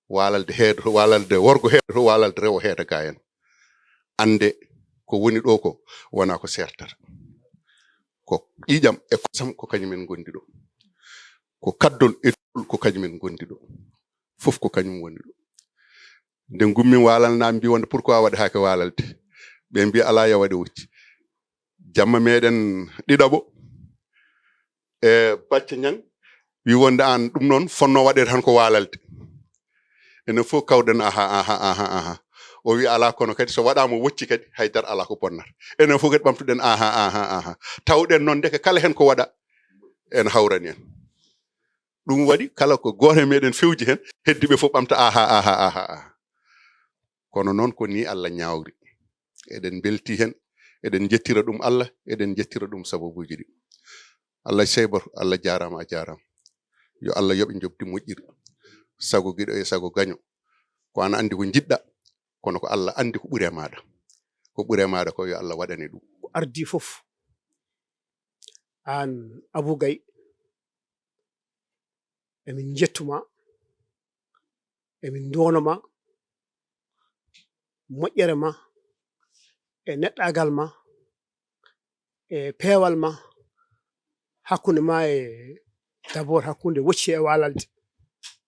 Walalde heedo to, walalde worgo heedo to, walalde rewo heeda ga en. Ande ko woni ɗo ko wona ko sertata. Ko ƴiƴam e kosam ko kañum en gondi ɗo. Ko kaddol e tol ko kañum en gondi ɗo. Fof ko kañum woni ɗo. Nde ngummi walalnaaɓe mbi wonde pourquoi waɗe hake walalde. Ɓe mbi ala yo waɗe wocci. Jamma meɗen ɗiɗaɓo, e Bacca Ñang, wi wonde an ɗum noon fonno waɗede tan ko walalde. Enen fof kawɗen aha, aha, aha, aha. O wi ala kono kadi so waɗama wocci kadi haydara ala ko bonnata. Enen fof kadi ɓamtuɗen aha, aha, aha. Tawɗen noon ndeke kala hen ko waɗa ene hawrani en. Ɗum waɗi kala ko gooto e meɗen fewji hen, heddiɓe fof ɓamta aha, aha, aha, aha. Kono noon ko ni Allah ñaawri. Eɗen mbelti hen, eɗen njettira ɗum Allah, eɗen njettira ɗum sababuji ɗi. Allah seybato, Allah jaarama, a jaarama. Yo Allah yoɓe njoɓdi moƴƴiri. Sago giɗo e sago gaño. Ko an andi ko njiɗɗa, kono ko Allah andi ko ɓuri e maɗa. Ko ɓuri e maɗa ko yo Allah waɗane ɗum. Ko ardi fof, an Abou Gaye, emin njettuma, emin nduwanoma moƴƴere ma e neɗɗagal ma e peewal ma hakkunde ma e, d'abord, hakkunde wocci e walalde.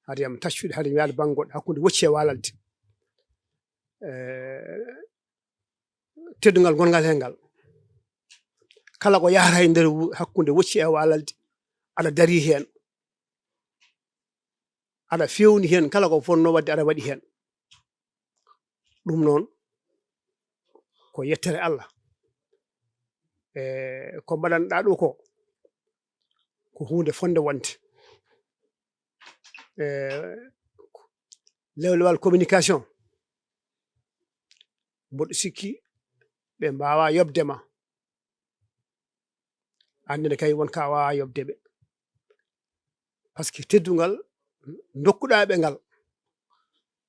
Hade yam taccude, hade mi yaade bannge goɗɗo, hakkunde wocci e walalde. Eh, teddungal gongal hen ngal, kala ko yahata e nder wu-, hakkunde wocci e walalde, aɗa dari hen, aɗa fewni hen, kala ko fonno wadde aɗa waɗi hen. Ɗum noon ko yettere Allah. E ko mbaɗanɗa ɗo ko, ko huunde fonde wonde. E lewlewal communication, mboɗo sikki ɓe mbawa yoɓde ma. Annene kay won ka wawa yoɓde ɓe. Parce que teddungal dokkuɗa ɓe ngal.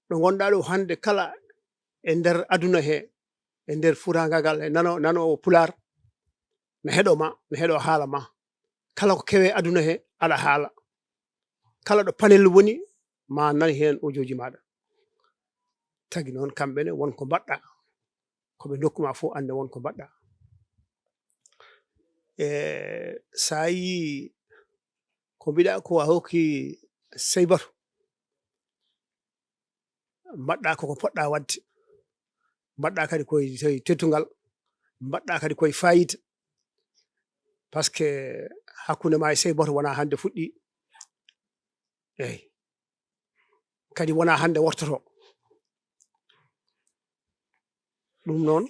Ɗo ngonɗa ɗo hande kala e nder aduna he, e nder furangagal, e nano, nanowo Pulaar, na heɗo ma, na heɗo haala ma. Kala ko kewe aduna he, aɗa haala. Kala ɗo panel woni, ma nan hen audioji maɗa. Tagi noon kamɓe ne won ko mbaɗɗa. Ko ɓe dokku ma fof, annde won ko mbaɗɗa. E sa yi ko mbiɗa ko a hokki Seybatou, mbaɗɗa koko poɗɗa wadde, mbaɗɗa kadi koye, koye teddungal, mbaɗɗa kadi koye fayida, parce que hakkunde ma e Seybatou wona hande fuɗɗi. Eyyi. Kadi wona hande wortoto. Ɗum noon,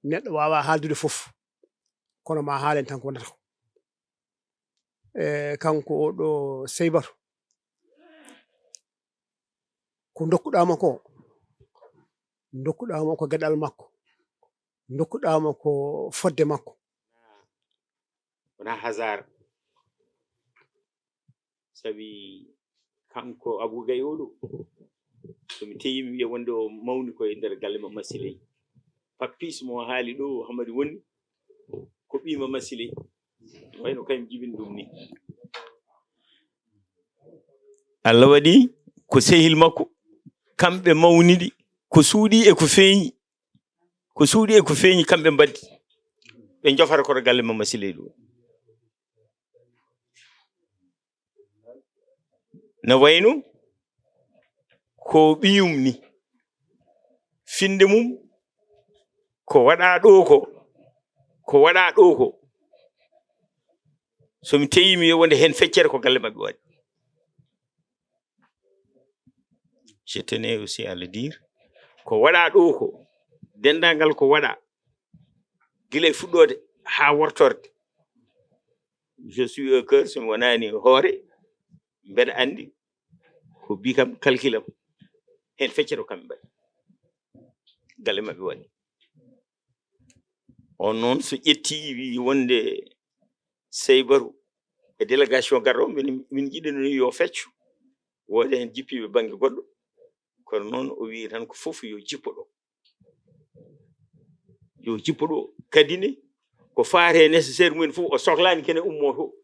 neɗɗo wawa haaldude fof, kono ma haalen tan ko wonata ko. E kanko oɗo Seybatou, ko dokkuɗa mo ko, dokkuɗa mo ko geɗal makko. ndokkuɗaa mo ko fodde makko. Wonaa hasard, sabi kanko Abou Gaye oɗo, so mi teyii mi wiya wonde o mawni ko e nder galle Mama Siley. Pappis mo haali ɗo, Hamadi woni ko ɓii Mama Siley, wayno kañum jibini ɗum ni. Allah waɗi ko sehil makko, kamɓe mawnidi ko suuɗi e ko feeñi, ko suuɗi e ko feeñi kamɓe mbaddi, ɓe jofata koto galle Mama Siley ɗo. No wayno ko ɓiyum ni, finde mum ko waɗa ɗo ko, ko waɗa ɗo ko, so mi teyii mi wiya wonde heen feccere ko galle maɓɓe waɗi. Je tenais aussi à le dire, ko waɗa ɗo ko, denndaangal ko waɗa gila e fuɗɗoode haa wortorde, je suis au cœur, so mi wonaani hoore, mbeɗa anndi ko bi kam calcul am, heen feccere ko kamɓe mbaɗi, galle maɓɓe waɗi. On noon so ƴetti wi wonde Seybaru e délégation garɗo, min min jiɗino ni yo feccu, wooda heen jippiiɓe bannge goɗɗo, kono noon o wii tan ko fof yo jippo ɗo, yo jippo ɗo. Kadi ne ko faate nécessaire mumen fof o sohlaani kene ummoo to,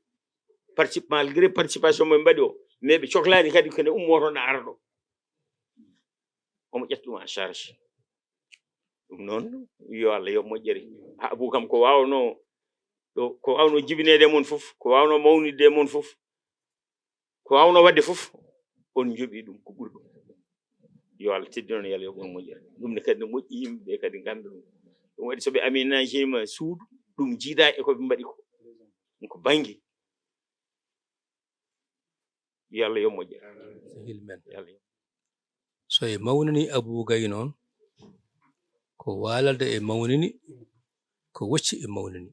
parti malgré participation mo ɓe mbaɗi o, mais ɓe cohlaani kadi kene ummoo to na ara ɗo, omo ƴetta ɗum en charge. Ɗum noon yo Allah yoɓ moƴƴere. Ha Abou kam ko waawno ɗo, ko waawno jibineede e mon fof, ko waawno mawnidde e mon fof, ko waawno waɗde fof, on njoɓi ɗum ko ɓuri ɗum. Yo Allah teddin on, yo Allah yoɓ on moƴƴere. Ɗum ne kadi ne moƴƴi yimɓe ɓe kadi ngannda ɗum. Ɗum waɗi so ɓe aménagé ma suudu, ɗum jiida e ko ɓe mbaɗi ko. Ɗum ko bannge. Yo Allah yoɓ moƴƴere. Sehil men. Yo Allah yoɓ. So e mawnini Abou Gaye noon, ko waalalde e mawnini, ko wocci e mawnini.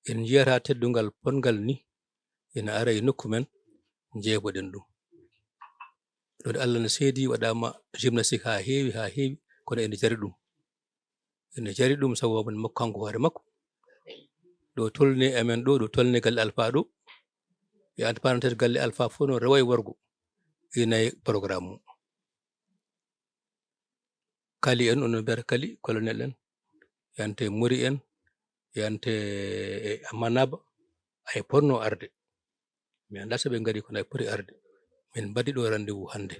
En njiyata teddungal potngal ni ina ara e nokku men, njeeboɗen ɗum. Ɗo Allah no seedi waɗaama gymnastique haa heewi, haa heewi, kono ene jari ɗum. Ene jari ɗum sabu wonde makko kanko hoore makko. Ɗo tolni amen ɗo, ɗo tolni galle Alpha ɗo. E entre parenthèse galle Alpha fof no rewo e worgo. Ina e programme mum. Kali en, onon mbiyata Kali, colonel en, yante Mori en, yante e Amanaba, ay potno arde. Mi anndaa so ɓe ngari kono ay poti arde. Min mbaɗi ɗo rendez-vous hannde.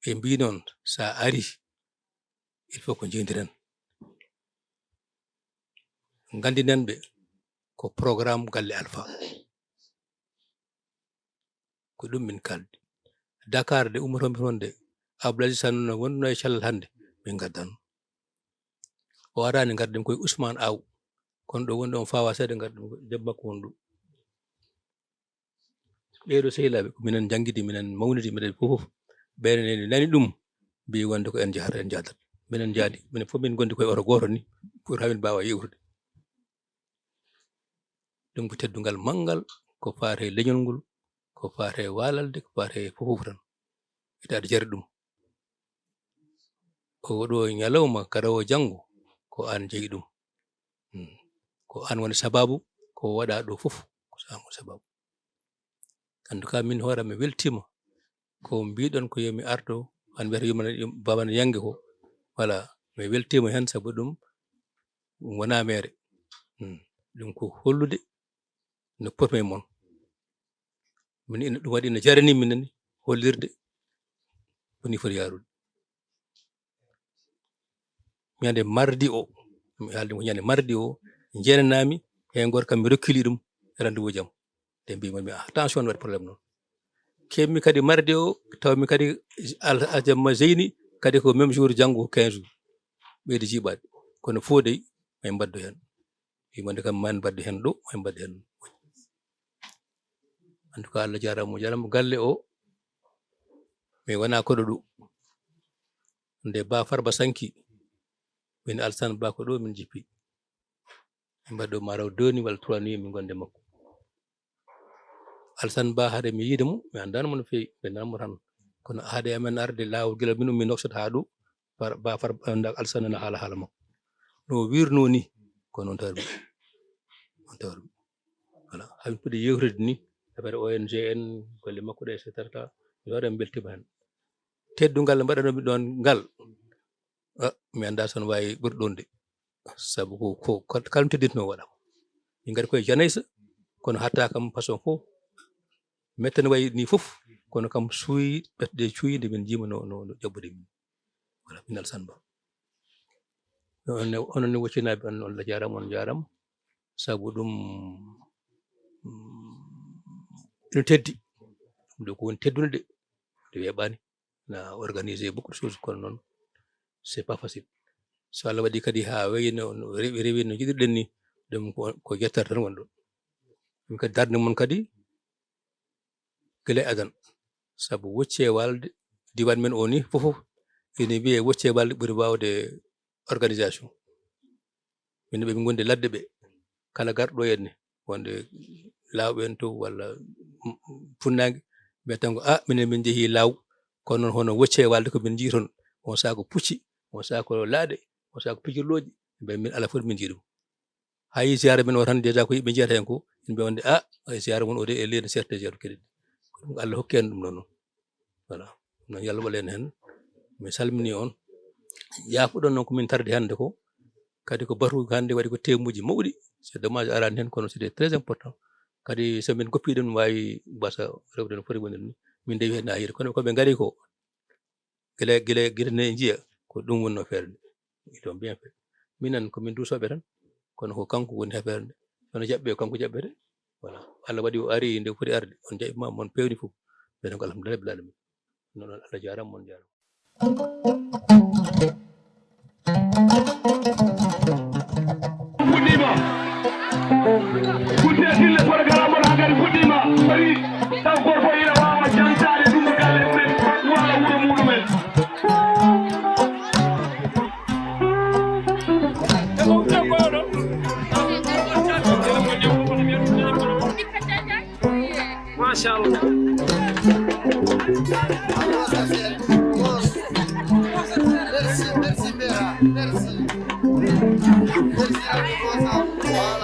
Ɓe mbii noon, so a ari, il faut ko njeyndiren. Nganndinen ɓe ko programme galle Alpha. Ko ɗum min kaaldi. Dakar de ummotomi toon de, Abdoul Aziz Sall no wonno e cellal hannde, min ngaddan. O araani ngarden koye Ousmane Aw, kono ɗo wonde on fawa seeɗa ngarden ko debbo makko won ɗo. Ɓeeɗo sehilaaɓe ko minen njanngidi, minen mawnidi, minen fof fof. Ɓeene nani ɗum, mbi wonde ko en njahata, en njahdat. Minen njaadi, minen fof min ngondi koye oto gooto ni, pour hamin mbaawa yewtude. Ɗum ko teddungal manngal, ko faate leñol ngol, ko faate waalalde, ko faate fof fof tan. Ita aɗa jari ɗum. Oɗo ñalawma kadi o janngo ko aan jeyi ɗum. Hmm. Ko aan woni sababu ko waɗa ɗo fof, ko aan woni sababu. En tout cas, min hoore mi weltiima ko mbiɗon ko yomi ardo, aan mbiyata yumana, yum-, babana yange ko. Voilà, mi weltiima heen sabu ɗum wonaa meere. Hmm. Ɗum ko hollude no potmi e mon. Min ina, ɗum waɗi ina jarani min nani hollirde ko ni foti yaarude. Ñande mardi o, mi haaldi ko ñande mardi o, jeenanaami he ngor kam mi rokkili ɗum rendez-vous jam. Nde mbi mi, ah, tension waɗi problème noon. Keɓmi kadi mardi o, tawmi kadi al-, aljamma zeyni, kadi ko même jour janngo ko quinze jours. Ɓeydi jiiɓaade. Kono fof dey, may mbaddu heen. Wi wonde kam man mbaddu heen ɗo, may mbaddu heen ɗo. En tout cas, Allah jaaraama, o jaaraama galle o. Mi wonaa koɗo ɗo. Nde Ba Farba sanki, min Alsan Ba ko ɗo min jippi. Min mbaɗɗo ma raw deux nuits walla trois nuits min ngonde makko. Alsan Ba hade mi yiide mo, mi anndaano mo no feewi, mi anndaano mo tan. Kono hade amen arde laawol gila min ummi Nouakchott haa ɗo, Far- ba far nda alsana na haala haala makko no wirno ni. Ko noon tawri on tawri voilà. Hamin puɗi yewtude ni affaire O N G en golle makko ɗe et cetera. Mi waɗa mi weltima hen teddungal mbaɗanomi ɗon ngal. Ah, mi annda son wawi ɓuri ɗon de. Sabu ko ko kal- kala mi tedditno waɗa ko min ngari koye janaysa. Kono hatta kam façon fof mettano wayi ni fof. Kono kam suuyi ɓetde cuuyi nde min jiima no no no ƴaɓɓude min. Voilà, min alsan ba. Onon ne woccinaɓe on on la jarama on jarama. Sabu ɗum mm, ino teddi. Ɗum ɗo ko woni teddunde de. Nde weeɓani na organiser beaucoup de choses kono noon c'est pas facile. So Allah waɗi kadi ha wayino rewi rewi no jiɗirɗen ni ɗum ko ko yettata tan wonɗo. Ɗum kadi darde mon kadi gila e adan. Sabu wocce walde diwan men o ni fof ene wiye wocce walde ɓuri wawde organisation. Min ɓe min gondi ladde ɓe kala garɗo en ne wonde lawɓe en to walla funnague. Ɓe tan ko a minen min jeehi law kono noon hono wocce walde ko min jii toon on saaha ko pucci on saaha ko laaɗe on saaha ko pijirloji. Ɓe min ala foti min jii ɗum. Hay ziyara men o tan déjà ko yimɓe jiyata hen ko yimɓe wonde a ay ziyara mon o de e leydi serte ziyara kedi. Ko ɗum Allah hokki en ɗum ɗon noon. Voilà. No yalla waɗen hen. Mi salmini on yaafuɗon noon ko min tardi hannde ko kadi ko batu hannde waɗi ko temuji mawɗi. C'est dommage arani hen kono c'était très important. Kadi so min goppi ɗum wawi basa rewde no foti wonde ni min dewi hen ha yiide kono koɓe gari ko gila gila gila ne jiya ko ɗum wonno feere nde. Ils ont bien fait. Minen ko min duusoɓe tan kono ko kanko woni affaire nde. Sono jaɓɓe kanko jaɓɓete. Voilà. Allah waɗi o ari nde foti arde on jaɓɓima mon pewni fof. Ɓeɗen ko alhamdulillah rabbil alamin. Noon Allah jarama mon jarama. Fuɗɗiima. Fuɗɗe dille programme on hankadi fuɗɗiima. Ari taw gorko ina waawa jantaade ɗum galle mumen walla wuro muɗumen. Machallah. Merci, merci Mbera, merci. Merci à vous. Voilà.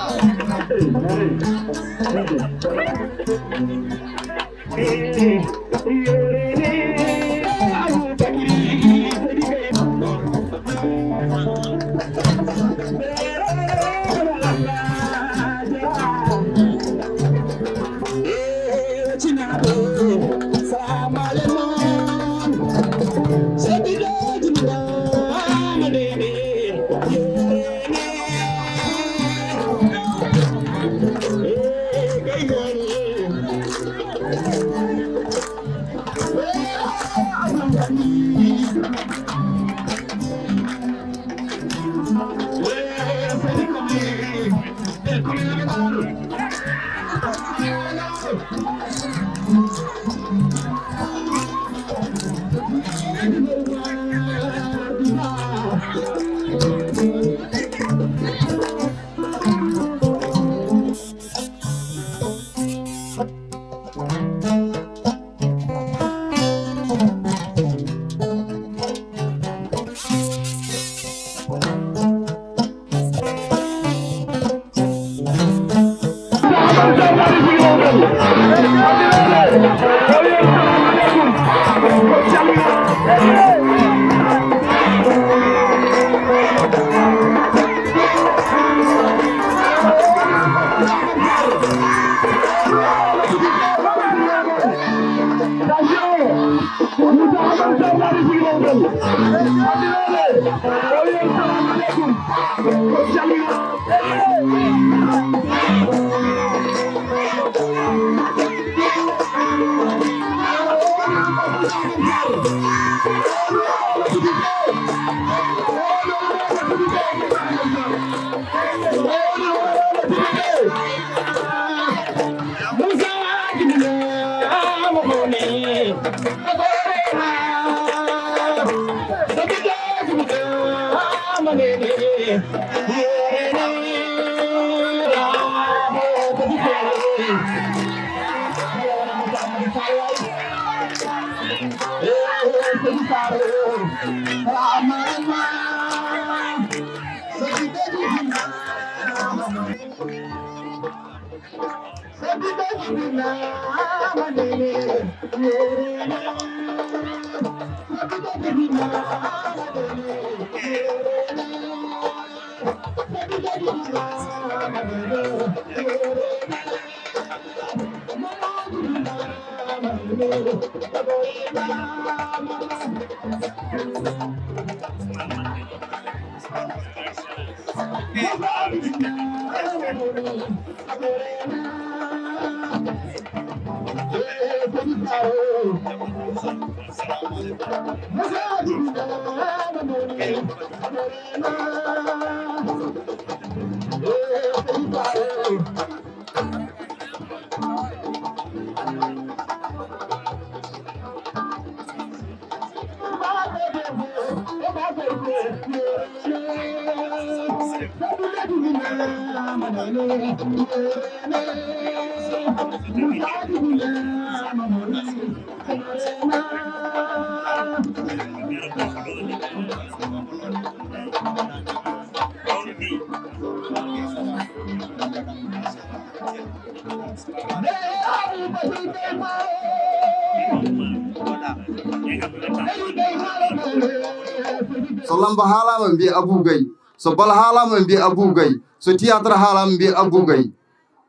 So lamba haalaama, mbiye Abou Gaye. So bal haalaama, mbiye Abou Gaye. So théâtre haalaama, mbiye Abou Gaye.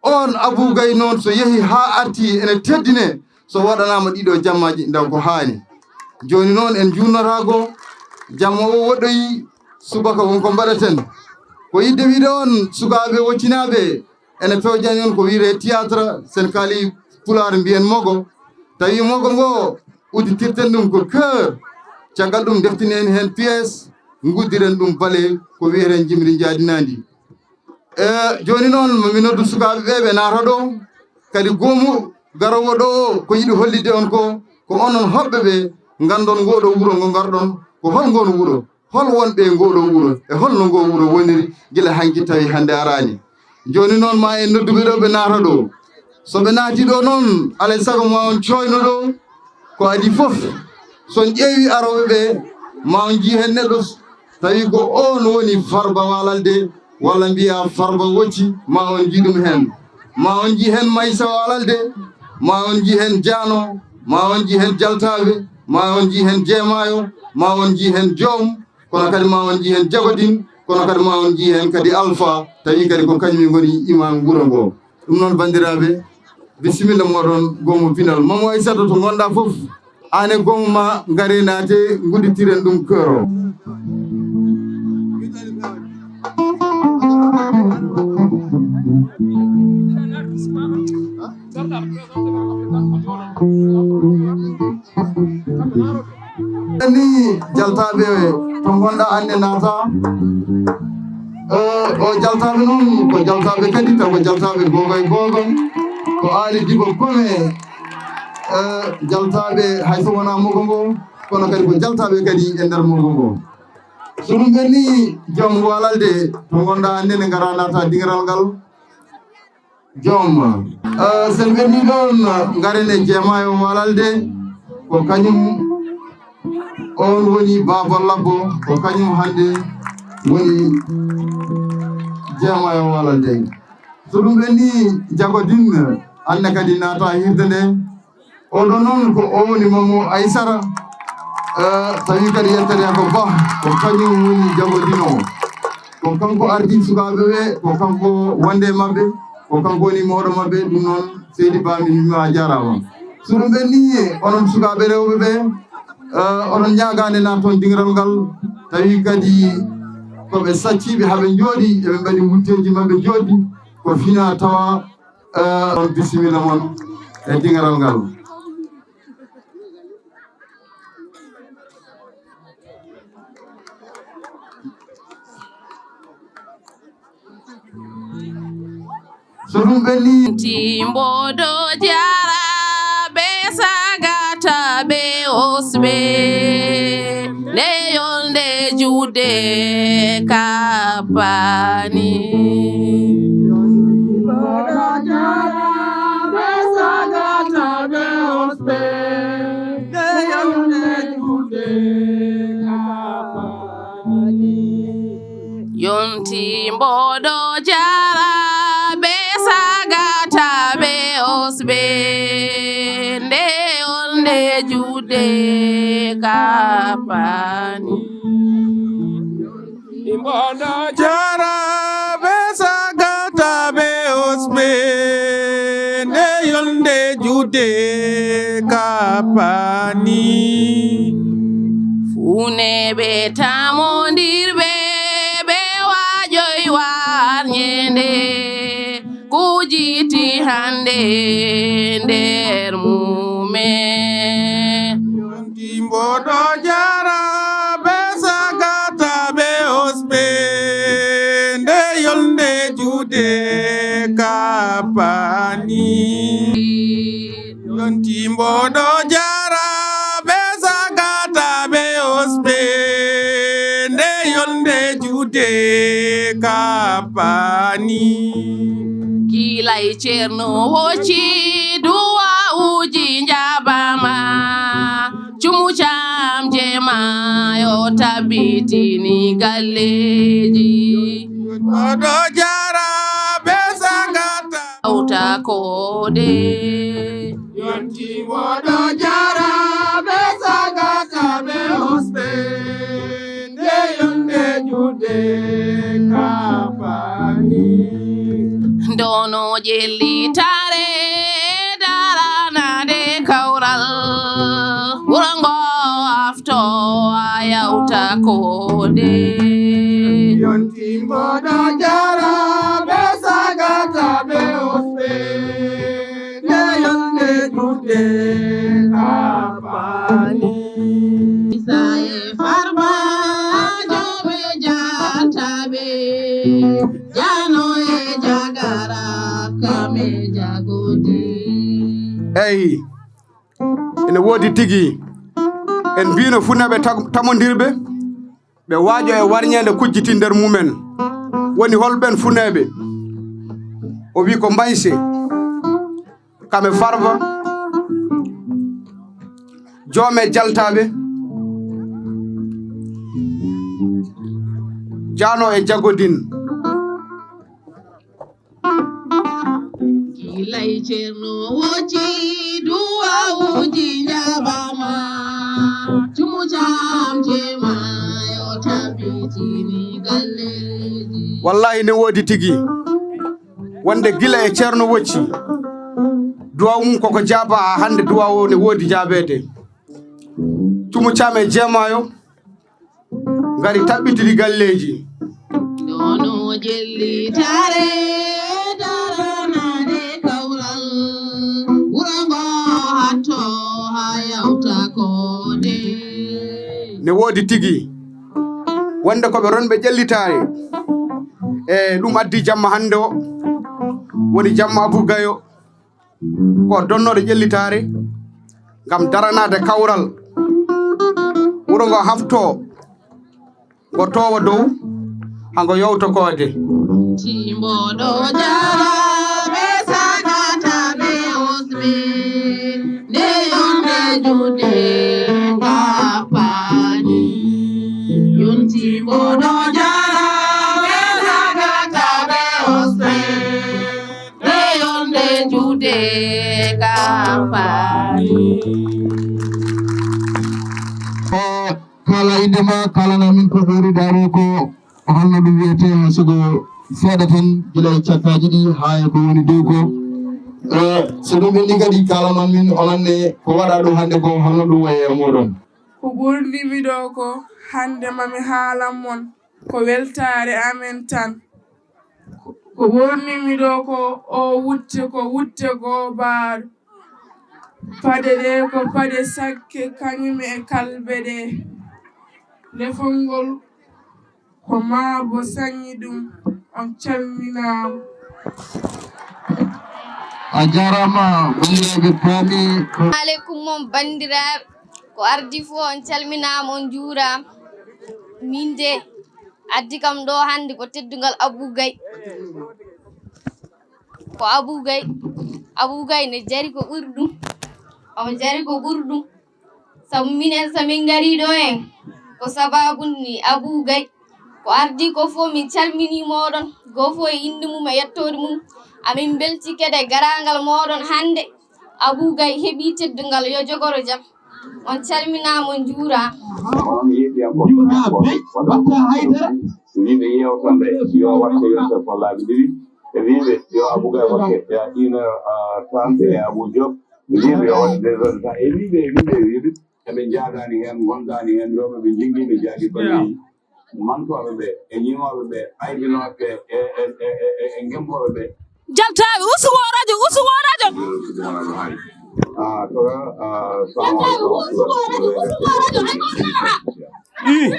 On Abou Gaye noon, so yehi haa arti, ene teddine. So waɗanaama ɗiɗo jammaaji, ndaw ko haani. Jooni noon, en njuurnata ko jamma o woɗɗoyi, subaka won ko mbaɗaten. Ko yidde wiide on, sukaaɓe woccinaaɓe, ene pewjani on ko wiyetee théâtre, sen kaali Pulaar mbiyen mogo. Tawi mogo ngo udditirten ɗum ko cœur. Caggal ɗum, ndeftinen heen pièce, nguddiren ɗum bale, ko wiyetee jimri njaadinaandi. E jooni noon, mi noddu sukaaɓe ɓe, ɓe naata ɗo. Kadi goomu garoowo ɗo o, ko yiɗi hollitde on ko, ko onon hoɓɓe ɓe, nganndon ngoo ɗoo wuro ngo ngarɗon, ko hol ngoon wuro, hol wonɓe e ngoo ɗoo wuro, e hol no ngoo wuro woniri gila hanki tawi hannde araani. Jooni noon, ma en noddu ɓe ɗo, ɓe naata ɗo. So ɓe naati ɗo noon, alay sago ma on cooyno ɗo, ko adii fof, so on ƴeewi arooɓe ɓe, ma on njii heen neɗɗo tawi ko oon woni Farba Walalde, walla mbiyaa Farba Wocci, ma on njii ɗum heen. Ma on njii heen Maysa Walalde, ma on njii heen Jaano, ma on njii heen Jaltaaɓe, ma on njii heen Jeemaayo, ma on njii heen Joom, kono kadi ma on njii heen Jagodin, kono kadi ma on njii heen kadi Alfa, tawi kadi ko kañum ngoni imam wuro ngo. Ɗum noon, banndiraaɓe, bisimilla mooɗon, goomu pinal. Mamo Aysata, to ngonɗaa fof, aan e goomu ma, ngaree naate, ngudditiren ɗum kero. Ni jaltaaɓe to ngonɗaa, aan ne naata. Eh, o jaltaaɓe noon, ko jaltaaɓe kadi, taw ko jaltaaɓe googo e googo. Ko Aali Dibo Kome, eh, jaltaaɓe hay so wonaa mogo ngo, kono kadi ko jaltaaɓe kadi e nder mogo ngo. So ɗum ɓenni, joom Walalde to ngonɗaa, aan ne ngaraa naata diŋiral ngal. Joom, eh, sen ɓenni ɗoon, ngaren e Jeemaayo Walalde, ko kañum on woni Baaba Labbo, ko kañum hannde woni Jeemaayo Walalde. So ɗum ɓenni, Jagodin, aan ne kadi naata hiirde nde. Oɗo noon ko o woni Mamo Aysara, eh, tawi kadi yettere ko Bah, ko kañum woni jagodinoowo. Ko kanko ardi sukaaɓe ɓe, ko kanko wonde e maɓɓe, ko kanko woni mawɗo maɓɓe. Ɗum noon, seydi Ba, min mbima a jaaraama. So ɗum ɓenni, onon sukaaɓe rewɓe ɓe, eh, oɗon ñaagaande naat toon diŋiral ngal, tawi kadi ko ɓe sacciiɓe, haa ɓe njooɗi, eɓe mbaɗi wutteeji maɓɓe jooɗi, ko fina tawa, eh, on bisimilla mon e diŋiral ngal. So ɗum ɓenni. Timboɗo jaraɓe sagata ɓe osɓe. Nde yolnde juuɗe kappani. Yonti mboɗo jara ɓe sagata ɓe Nde yolnde juuɗe kappani. Mboɗo jaraɓe sagataɓe osɓe, nde yolnde juuɗe kappani. Funeeɓe tamondirɓe, ɓe waajoy warñeende, kujiti hannde nder mumen. Yonti mboɗo jaraɓe sagataɓe osɓe, nde yolnde juuɗe kappani. Yonti mboɗo jaraɓe sagataɓe osɓe, nde yolnde juuɗe kappani. Gilay Ceerno wocci duwawuuji njaɓama, cumu camje ma yo tabbitini galleeji. Mboɗo jaraɓe sagata hawta koode. Yonti mboɗo jaraɓe sagataɓe osɓe, nde yolnde juuɗe kappani. Ndono ƴellitaare daranade kawral, wuro ngo hafto a yawta koode. Yonti mboɗo jaraɓe sagataɓe osɓe, nde yolnde juuɗe kappani. Isa e Farba, Jooɓe Jaataɓe, Jano e Jagara, Kame Jagodi. Eyi, ene woodi tigi. En mbino funeeɓe tag-, tamondirɓe, ɓe waajo e warñeende kujjiti nder mumen. Woni holɓen funeeɓe? O wi ko Mbayse, Kame Farba, Joome Jaltaaɓe, Jano e Jagodin. Gilay Ceerno wocci duwawuuji njaɓama, cumu camje ma yo tabbitini galleeji. Wallahi ne woodi tigi. Wonde gila e Ceerno wocci, duwaw mum koko jaaba haa hannde, duwaw o ne woodi jaabeede. Cumu Caam e Jeemaayo, ngari tabbitiri galleeji. Nono jellitaare daranade kawral, wuro ngo hatto haa yawta koode. Ne woodi tigi. Wonde ko ɓe ronɓe ƴellitaare. E ɗum addi jamma hannde o. Woni jamma Abou Gayo. Ko donnooɗo ƴellitaare ngam daranaade kawral. Wuro ngo haftoo, ngo toowa dow, haa ngo yowta koode. Timboɗo jaraɓe sagata ɓe osɓe, nde yonde juuɗe kappani. Yonti mboɗo jaraɓe sagata ɓe osɓe. Reyonde juuɗe kampaani. E kala innde ma, kalana min ko ɓuri daaro ko holno ɗum wiyetee, sigo seeɗa tan gila e cakkaaji ɗi haa e ko woni dow ko. E so ɗum ɓenni kadi, kalanan min onon ne ko waɗaa ɗo hannde ko, holno ɗum wayi e mooɗon? Ko ɓurnii mi ɗo ko hannde ma mi haalan mon ko weltaare amen tan. Ko ɓurnii mi ɗo ko o wutte, ko wutte goobaaɗo. Paɗe ɗe ko paɗe sakke, kañum e kalbe ɗe. Lefol ngol ko maa bo sañi ɗum. On calminaama. A jaaraama, banndiraaɓe paami ko. Aleykum mon, banndiraaɓe. Ko ardii fof, on calminaama, on njuuraama. Min de, addi kam ɗo hannde ko teddungal Abou Gaye. Ko Abou Gaye, Abou Gaye ne jari ko ɓuri ɗum. Omo jari ko ɓuri ɗum. Sabu minen, so min ngarii ɗo en, ko sababu ni Abou Gaye. Ko ardii ko fof, min calminii mooɗon, goo fof e innde mum e yettoode mum. Amin mbeltii kadi e garaangal mooɗon hannde. Abuu Gay heɓii teddungal, yo jogoro jam. On calminaama, on njuuraama. Onon yeeɓiyankooɓe, njuuraa bey, watta haydara. Wiiɓe yeewta nde, yo watte yo sefo laabi ɗiɗi. E wiiɓe yo Abuu Gay watte, ya ina, ah, trente e Abuu Joop. Wiiɓe yo watte deux heures de temps. E wiiɓe, e wiiɓe, e wiiɓe. Eɓe njaadaani heen, ngondaani heen, rewɓe ɓe njinngii, ɓe njaadi balleeji. Mantooɓe ɓe, e ñiŋooɓe ɓe, aybinooɓe ɓe, e, e, e, e, e, e ngembooɓe ɓe. Jaltaaɓe, usugo radio, usugo radio. Ah, to, ah, salamu aleykum. Jaltaaɓe, usugo radio, usugo radio, hay ko nana. Ih.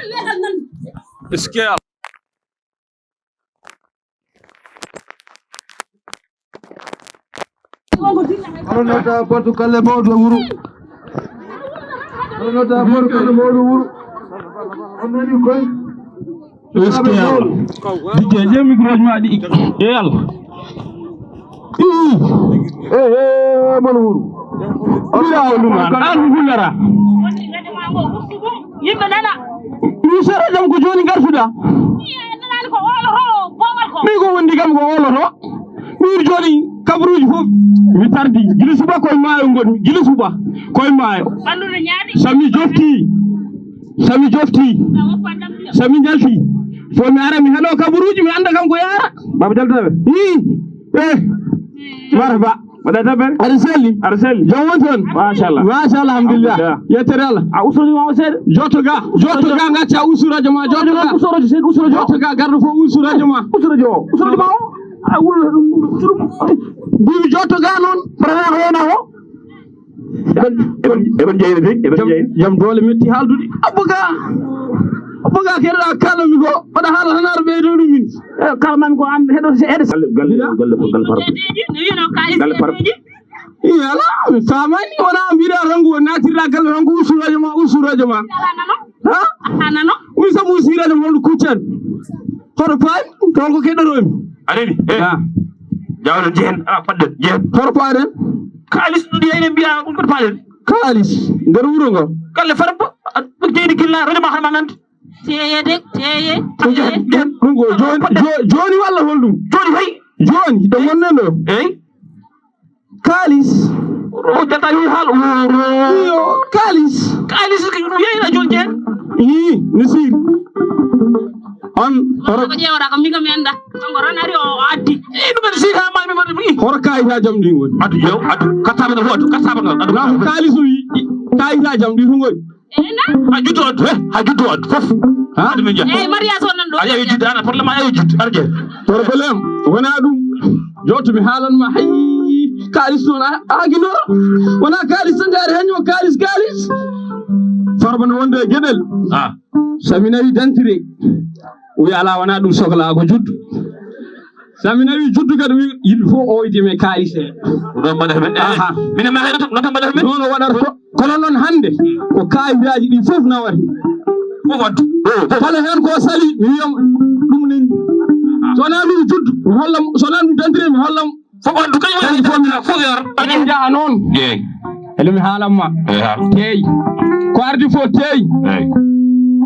Est-ce que Oɗon nodda portu galle mawɗo wuro. Oɗon nodda portu galle mawɗo wuro. On nani koy. Est-ce que Yalla? Dijje, je micro ma ɗi. E Yalla. Ii. Eh, eh, mon wuro. Ɓiraa o ɗum an, an hullara. Yimɓe nana. Mi sera jam ko jooni ngartuɗaa. Nanaani ko oolo to, boowal ko. Min ko wondi kam ko oolo to. Min jooni kabaruuji fof mi tardi. Gila suba koye maayo ngonmi. Gila suba koye maayo. Ɓanndu no ñaaɗi. So mi joftii, so mi joftii, so mi jaltii, fof mi ara mi heɗo kabaruuji, mi annda kam ko yaara. Baba Jaltaaɓe. Ii. Eh. Marhaba. Mbaɗa tabere? Aɗa selli? Aɗa selli? Jam woni toon? Machallah. Machallah, alhamdulillah. Alhamdulillah. Yettere Allah. A usroji ma o seeɗa? Jotto ga, jotto ga, ngacca usu radio ma, jotto ga. Usu radio seeɗa, usu radio. Jotto ga, garɗo fof usu radio ma. Usu radio o, usu radio ma o. A wuro ɗum, usu ɗum. Mbiimi jotto ga noon, premier ko wona o. Eɓen, eɓen, eɓen jeyna de, eɓen jeyna. Jam doole metti haaldude. Abba ga, abba ga keɗoɗa kalami ko, oɗa haala tan aɗa ɓeydo ɗum min. Eh, kala mami ko an heɗo, heɗo. Galle, galle, galle, galle par. Galle par. Ii, alaa, mi faamaani, wonaa mbiɗa tan ko natirɗa galle tan ko usu radio ma, usu radio ma. Ha? Anano? Wi sabu usu radio ma, holɗo kuccan? Hoto faami, toon ko keɗoɗon mi. A nani? Eh. Ah. Jawɗo jehen, ala fadde, jehen. Hoto paaɗen? Kaalis ɗum yeyde mbiya, ɗum koto paaɗen. Kaalis, nder wuro ngo. Galle fara, ɗum jeydi gilla, radio ma hama nande. Teeye de, teeye, teeye. Ɗum ko jooni, jo-, jooni walla holɗum? Jooni hay. Jooni, ɗo ngonɗen ɗo. Eyi. Kaalis. O jata yo haal. Iyo, kaalis. Kaalis ko ɗum yeeyna jooni jeen. Ii, no siiri. On, on ko ƴeewata ko min ko mi annda. Kanko tan ari o, o addi. Ii, ɗum en siiri haa mami mbaɗa ɗum. Ii. Hoto kaayitaaji am ɗi ngoni? Addu, yo, addu. Kattaɓe no fof addu, kattaɓe no addu. Kaalis o wi, kaayitaaji am ɗi to ngoni? A juttu addu, he, a juttu addu fof. Ha? Addu min jaa. Eyi, mariage o nan ɗo. Aɗa yawi juttu, ana problème, aɗa yawi juttu, aɗa jeeya. Problème, wona ɗum. Jotto mi haalan ma, hay, kaalis noon, a, a hakkilnoɗo. Wona kaalis tan jaari, hannde o kaalis, kaalis. Farba no wonde e geɗel. Ah. So mi nawi dentire, o wi alaa, wona ɗum soklaa, ko juddu. So mi nawi juddu kadi, wi, yimɓe fof o wiyde men kaalis he. Ɗum ɗon mbaɗata men. Aha. Minen ma heɗoto, ɗum ɗon tan mbaɗata men. Noon o waɗata ko, kono noon hannde, ko kaayitaaji ɗi fof nawata. Fof addu. Ɗo, fof. Kala heen ko sali, mi wiyam ɗum nani. So wonaa ɗum juddu, mi hollam, so wonaa ɗum dentire, mi hollam. Fof addu, kañum woni fof mi fof yor. Eɗen njaha noon. Eyi. Ele mi haalan ma. Eyi, haal. Teey. Ko ardi fof teey. Eyi.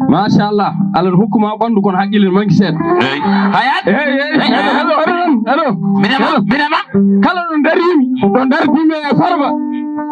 Machallah. Allah no hokku ma ɓanndu kono haqqille ne manki seeɗa. Eyi. Hayat. Eyi, eyi, eyi, eyi, allo, allo, allo. Minema, allo. Minema. Kala ɗo darimi, ɗo dardimi e Farba.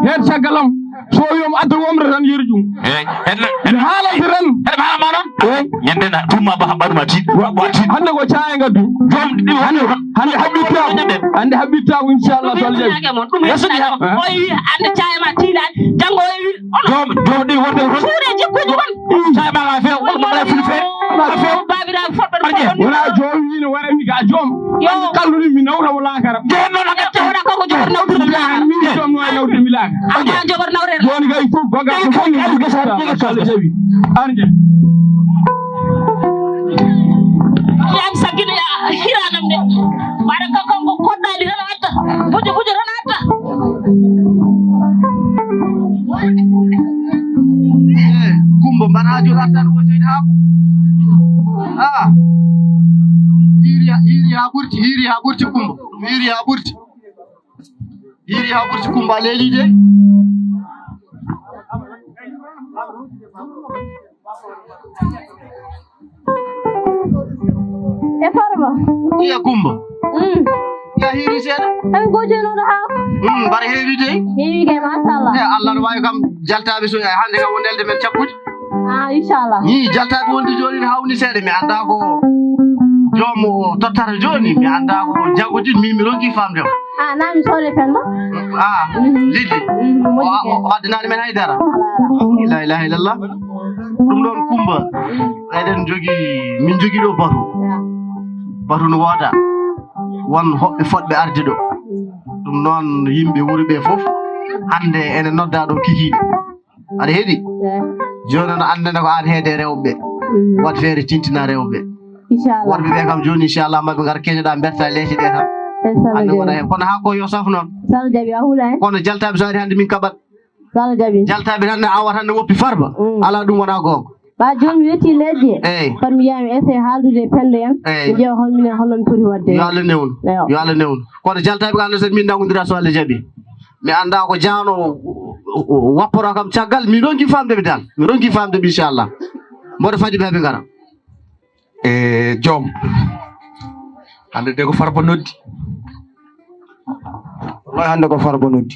Heen caggal am. So o wiyi omo adda womre tan yeru ɗum. Eyi. Hedna, mi haalante tan. Hedna, haala ma noon. Eyi. Ñande na, tumma ba haɓɓaɗuma tiiɗ. Wa-, wa tiiɗ. Hannde ko caaya ngaddu. Joom ɗiɗi hannde, hannde haɓɓittaako. Hannde haɓɓittaako, inchallah, so Allah jaɓi. Ɗum yesu ɗi ha. O wi, hannde caaya ma tiiɗaani. Janngo o wi, Joom, joom ɗi wonde ko toon. Suuɗe jikkuuji mon. Caay ma a feew, on mo mbaɗa fili fee. A feew. Baabiraaɓe fotɓe no fotɓe. Wona joom wi no wara mi ga joom. Yo. Kalluɗi mi nawra mo laakara. Jehen noon a ƴetta. Wona kanko jogori nawtude mi laakara. Min joom no nawtude mi laakara. Amma jogori nawrere. Jooni kay fof baga ko fof ni gasa gasa jawi. Arje. Yan saggino ya hiranam de. Mbaɗa ko kanko koɗɗaali tan a atta. Bujo bujo tan a atta. Eh, Kumba, mbaɗa joɗa tan ko joɗi haako. Ah. Hiiri, hiiri haa ɓurti, hiiri haa ɓurti Kumba. Hiiri haa ɓurti. Hiiri haa ɓurti Kumba leeli de. E Farba. Iya Kumba. Mm. Ka heewi seeɗa. Tawi ko jooni oɗo haako. Hmm, mbaɗa heewi de. Heewi kay, machallah. E Allah no waawi kam jaltaaɓe so hannde kam won elde men cakkude. Ah, inchallah. Ni jaltaaɓe wonde jooni ne hawni seeɗa. Mi anndaa ko joom o tottata jooni. Mi anndaa ko jaggude. Min mi ronki faamde o. Ah, na mi soode Penda. Ah, Lidi. Mhm, moƴƴi kay. O addanaani men hay dara. Alaa, alaa. La ilaha illallah. Ɗum ɗoon Kumba. Eɗen jogii, min jogii ɗo batu. Ya. Batu no wooda. Won hoɓɓe fotɓe arde ɗo. Ɗum noon yimɓe wuro ɓe fof hannde ene nodda ɗo kikiiɗe. Aɗa heɗi? Ya. Jooni no anndana ko aan heede rewɓe. Mm. Waɗ feere tintina rewɓe. Inchallah. Worɓe ɓe kam jooni inchallah maɓe ngar keñoɗa berta leese ɗe tan. Hannde wona heen. Kono haa ko yo saf noon. Sala jaɓi a hula heen. Kono jaltaaɓe so ari hannde min kaɓat. Sala jaɓi. Jaltaaɓe tan ne awa tan ne woppi Farba. Mm. Alaa ɗum wonaa goonga. Ɓa jooni mi wetti leƴƴi. Eey. Kono mi yaha mi essaye haaldude e Penda en. Eey. Mi ƴeewa hol minen holno mi poti waɗde. Yo Allah newnu. Eyo. Yo Allah newnu. Kono jaltaaɓe ko annda sen min nangodira so Allah jaɓi. Mi annda ko jaano wapporo kam caggal. Mi ronki famde mi dal. Mi ronki famde mi inchallah. Mboɗo fadi ɓe ɓe ngara. E joom. Hannde de ko Farba noddi. Wallahi hannde ko Farba noddi.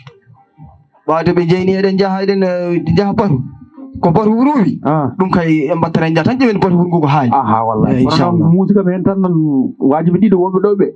Ɓaade ɓe jeyni eɗen njaha eɗen, eh, njaha batu. Ko batu ruwi. Ah. Ɗum kay en mbattata en njaha tan ƴeewen batu ngu ko haali. Aha, wallahi. Eh, inchallah. Kono noon muusi kam heen tan noon waajibi ɗiɗo wonɓe ɗo ɓe.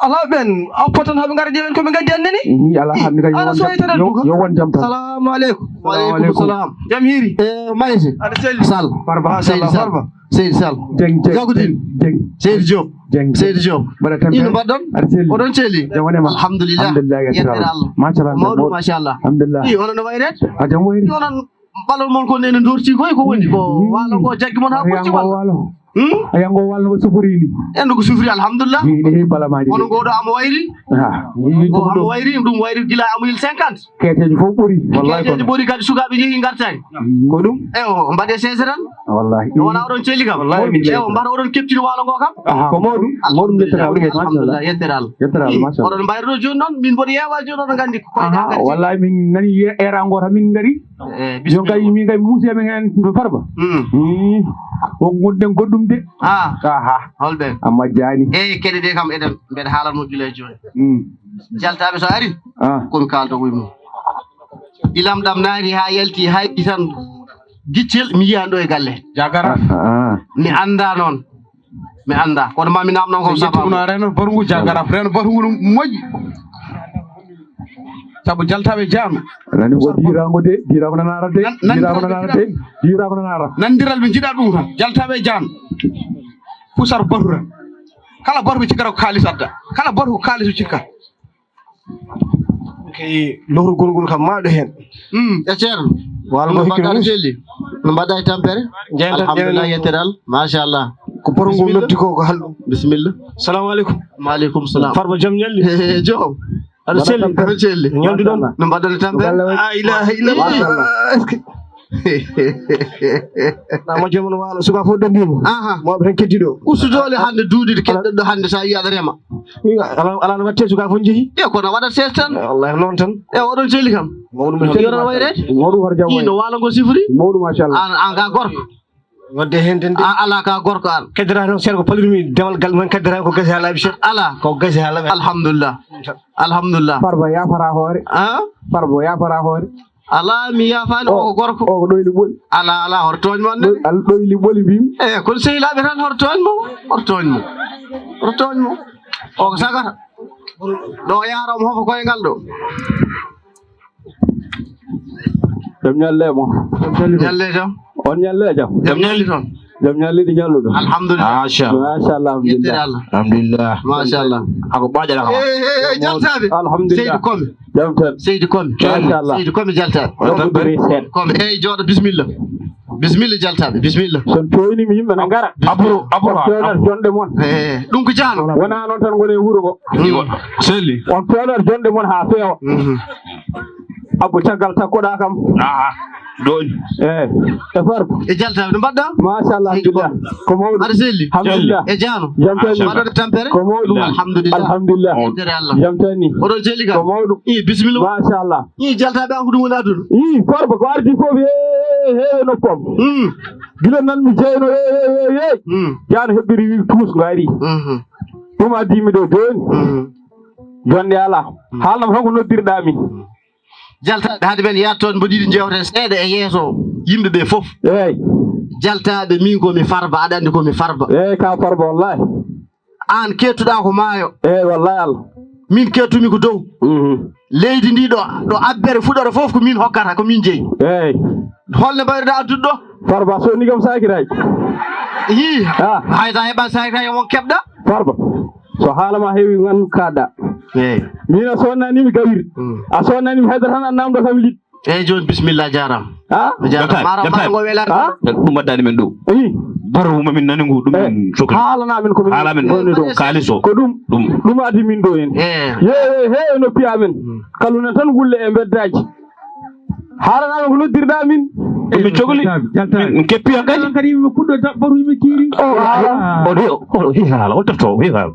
Alaa ɓeen, a potan haɓe ngara ƴeewen ko ɓe ngaddi annene. Ihi, alaa hannde kay yo won jam. Yo won jam tan. Salamu aleykum. Wa aleykum salam. Jam hiiri. Eh, Maysa. Aɗa selli. Sal. Farba, Seydi Sal. Farba. Seydi Sal. Jeng, jeng, Jagudin. Jeng, jeng. Seydi Diop. Jeng, jeng. Seydi Diop. Mbaɗa tampere. Ino mbaɗɗon? Aɗa selli. Oɗon celli? Jam wonema. Alhamdulillah. Alhamdulillah, yettere Allah. Machallah. Mawɗum, machallah. Alhamdulillah. I, onon no wayret? A jam wayri? I, onon balol mon kon ene dorti koy ko woni? Ko waalo ko jaggi mon ha ɓurti walla? Waalo. Hmm? A yango waalo no sufuri ni. En ko sufri, alhamdulillah. Ni, ni, bala maji. Onon ngoɗo am wayri? Ha. Ko am wayri, ɗum wayri gila amuyil cinquante. Keeteeji fof ɓuri. Wallahi. Keeteeji ɓuri kadi sukaaɓe njehi ngartaani. Ko ɗum? Eyo, mbaɗe seese tan. Wallahi. No wona oɗon celli kam. Wallahi, min celli. Eyo, mbaɗa oɗon keptini waalo ngo kam. Aha, ko mawɗum. Mawɗum, yettere Allah. Alhamdulillah, yettere Allah. Yettere Allah, machallah. Oɗon mbayruno jooni noon, min mboɗo yeewa jooni oɗon nganndi ko koyɗe. Aha, wallahi, min nani ye-, eera ngo tan min ngari. Eh, jooni kay, bismillah. Min kay muusi amen heen no Farba. Hmm. Hmm. On ngonɗen goɗɗum de. Ah. Aha. Holɓe? Amma jaani. Eh, keɗe ɗe kam eɗen, mbeɗa haalanmo gila e jooni. Hmm. Jaltaaɓe so ari, ah, komi kaaldo koye mum. Ilam ɗam naati haa yalti, haa yalti tan giccel, mi yiyan ɗo e galle. Jagara. Ah, ah. Mi annda noon. Mi annda. Kono ma mi namno ko sababu. Reno barngu jagara, reno barngu ɗum moƴƴi. Sabu jaltaaɓe jaam. Nani ko dirango de, dirango nanara de, nan-, nan-, dirango nanara de, dirango nanara. Nandiral ɓe njiɗa ɗum tan. Jaltaaɓe jaam. Pusar batura. Kala batu ɓe cikkata ko kaalis adda. Kala batu ko kaalis o cikka. Kay lohrugol ngol kam maaɗo heen. Mm, e ceerno. Walla no mbaɗɗa selli? No mbaɗɗa e tampere? Jeyɗon, alhamdulillah, jeyɗon. Yettere Allah. Machallah. Ko borom ngol noddi ko, ko halɗum. Bisimilla. Salamu aleykum. Maaleykum salam. Farba jam ñalli. He, he, he, joom. Aɗa selli? Aɗa selli? Ñalduɗon? No mbaɗɗon e tampere? Golle way. La ilaha illallah. Machallah. Na majjum no waalo, suka fof dendima. Aha. Mawɓe tan keddi ɗo. Ustu doole hannde duuɗi ɗi keɗɗen ɗo hannde sa yiya aɗa rema. Ala, ala no watte suka fof jeehi. E kono waɗat sees tan. Wallahi noon tan. E oɗon celli kam. Mawɗum, yo oɗon wayre. Mawɗum har jam. Ino waalo ngo sifori. Mawɗum machallah. An, an ka gorko. Wadde heen tan de. A ala ka gorko an. Keddora noon seeɗa ko palirmi demal gal men keddora ko gasi ha laaɓi seeɗa. Ala. Ko gasi ha laaɓi. Alhamdulillah. Alhamdulillah. Farba yafara hoore. Ah? Farba yafara hoore. Alaa, mi yaafaani, o ko gorko. O ko ɗoyli ɓoli. Alaa, alaa, hoto tooñ mo, annde. Ɗoy-, al-, ɗoyli ɓoli, mbimi. Eh, kono sehilaaɓe tan, hoto tooñ mo, hoto tooñ mo, hoto tooñ mo. O ko sagata. Ɗo yaara omo hofa koyngal ɗo. Jam ñalle mo. Ñalle jam. On ñalle jam. Jam ñalli toon. Jam ñalli ɗi ñalluɗo. Alhamdulillah. Machallah. Machallah, alhamdulillah. Yettere Allah. Alhamdulillah. Machallah. Ako ɓaƴata kam. Eh, eh, eh, jaltaaɓe. Alhamdulillah. Seydi Kome. Jam tan. Seydi Kome. Machallah. Seydi Kome jaltaaɓe. On tan ɓuri seeɗa. Kome. Hey, jooɗo, bisimilla. Bisimilla, jaltaaɓe, bisimilla. So on tooyniima yimɓe na ngara. Abro, abro. On pewnat jonɗe mon. Eh, ɗum ko jaano. Wonaa noon tan ngoni e wuro ngo. Iwa. Selli. On pewnat jonɗe mon haa feewa. Mhm. Abbo, caggal takkoɗaa kam. Aha. Ɗoon. Eh, e Farba. E jaltaaɓe, no mbaɗɗa? Machallah, alhamdulillah. Ko mawɗum. Aɗa selli? Alhamdulillah. E jaano? Jam tan ni. Mbaɗɗon e tampere? Ko mawɗum. Alhamdulillah. Alhamdulillah. Yettere Allah. Jam tan ni. Oɗon celli kam? Ko mawɗum. I, bisimilla. Machallah. I, jaltaaɓe an ko ɗum woni aduna. I, Farba ko ardi fof, he, he, he, noppam. Hmm. Gila nan mi jeyno, he, he, he, he. Hmm. Jaano heɓɓiri wi tuus ngaari. Mhm. Ɗum addi mi ɗo jooni. Mhm. Jonde alaa. Haalnam tan ko noddirɗaa min. Jaltaaɓe, hade men yaade toon, mboɗo yiɗi jewten seeɗa e yeeso yimɓe ɓe fof. Eey. Jaltaaɓe, min ko mi Farba, aɗa anndi ko mi Farba. Eey, ka Farba, wallahi. Aan keettuɗaa ko maayo. Eey, wallahi Allah. Min keettumi ko dow. Mhm. Leydi ndi ɗo, ɗo abbere fuɗata fof ko min hokkata, ko min jeyi. Eey. Holno mbayruɗaa addude ɗo? Farba, so ni kam sakiraaji. Ii, ah, hay so a heɓaani sakiraaji, won keɓɗa. Farba, so haala ma heewi, ngan kaɗɗa. Eey. Min a sonnanimi gawir. Mm. A sonnanimi hedda tan a namdo kam liɗ. Eey, jooni bisimilla, jaaraama. Ha? A jaaraama. Jaltaaɓe, maaro, jaltaaɓe. Maaro ngo welaani. Ha? Ɗum waddani men ɗo. Ii. Baro mo min nani ngu, ɗum, eh, min sokli. Haalana men ko min, haalana men woni ɗo. Kaalis o. Ko ɗum. Ɗum. Ɗum addi min ɗo en. Eey. Ye, ye, he, e noppi amen. Mm. Kaluna tan wulle e mbeddaaji. Haalana men ko noddirɗaa min. Ɗum min cokli. Jaltaaɓe. Min keppi han kadi. Kadi yimɓe kuɗɗo daɓɓaru yimɓe kiiri. O, ah. O de, o, o, hi haala, o tefto, hi haala.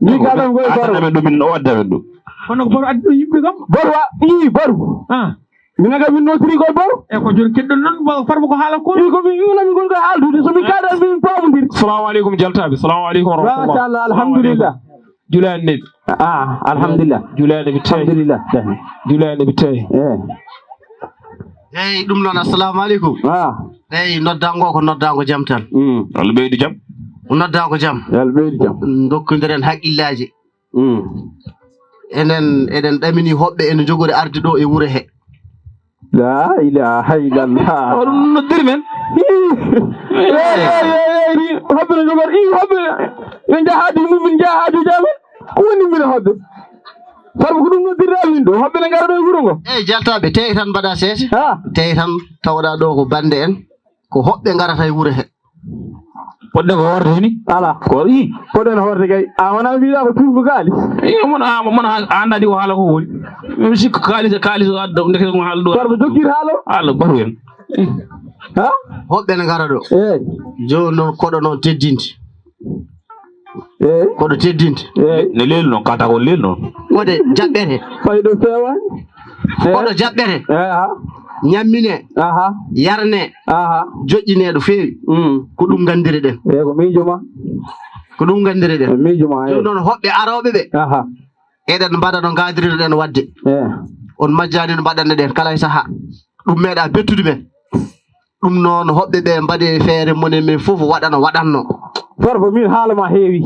Ni ka ɗon goy baro. Adana men ɗum min, o adda men ɗum. Kono ko baro addi ɗo yimɓe kam. Baro wa, ii, baro. Ah. Min aga min notiri ko baro. E ko joni keɗɗon noon, ba-, Farba ko haala ko. Ii, ko min, min, min ngon ko haaldude, so min kaɗa min paamondir. Salamu aleykum, jaltaaɓe. Salamu aleykum wa rahmatullah. Machallah, alhamdulillah. Julaani Nabi. Ah, alhamdulillah. Julaani Nabi tawi. Alhamdulillah. Julaani Nabi tawi. Eh. Eey, ɗum noon, assalamu aleykum. Ah. Eey, noddaango ko noddaango jam tan. Mm. Allah ɓeydu jam. Noddaango jam. Allah ɓeydu jam. Ndokkondiren haqqillaaji. Mm. Enen, eɗen ɗamini hoɓɓe ene njogori arde ɗo e wuro he. La ilaha illallah. O ɗum noddiri men. Hii. Eey, eey, eey, eey, ri-, hoɓɓe no njogori, ii, hoɓɓe. Ɓe njaha haaju mum, min njaha haaju amen. Ko woni min hoɓɓe? Farba, ko ɗum noddirɗaa min ɗo. Hoɓɓe ne ngara ɗo e wuro ngo. Eey, jaltaaɓe, tee tan mbaɗa seese. Ha? Tee tan tawoɗaa ɗo ko bannde en. Ko hoɓɓe ngarata e wuro he. Poɗɗen ko hoorde heni? Alaa. Ko ii. Poɗɗen hoorde kay. A wonaa mbiɗa ko tuubu kaalis? Ii, mon, a, mon a, a anndaa ko haala ko woni. Min sikko kaalis, kaalis o adda, ndeke ko haala ɗo. Farba, jokkir haala o. Haala, baru en. Ha? Hoɓɓe ne ngara ɗo. Eey. Jooni noon, koɗo noon teddinte. Eey. Koɗo teddinte. Eey. Ne leelu noon, kata ko leelu noon. Koɗo jaɓɓete. Fayda feewaani. Eey. Koɗo jaɓɓete. Eey, ha. Ñammine. Aha. Yarne. Aha. Joƴƴine ɗo feewi. Mm. Ko ɗum nganndiri ɗen. Eey, ko miijo ma. Ko ɗum nganndiri ɗen. Miijo ma, eey. Jooni noon, hoɓɓe arooɓe ɓe. Aha. Eɗen mbaɗa no ngaadirinoɗen waɗde. Eey. On majjaani no mbaɗanno ɗen kala e sahaa. Ɗum meeɗaa bettude men. Ɗum noon, hoɓɓe ɓe mbaɗi feere mone men fof waɗano waɗanno. Farba, min haala ma heewi.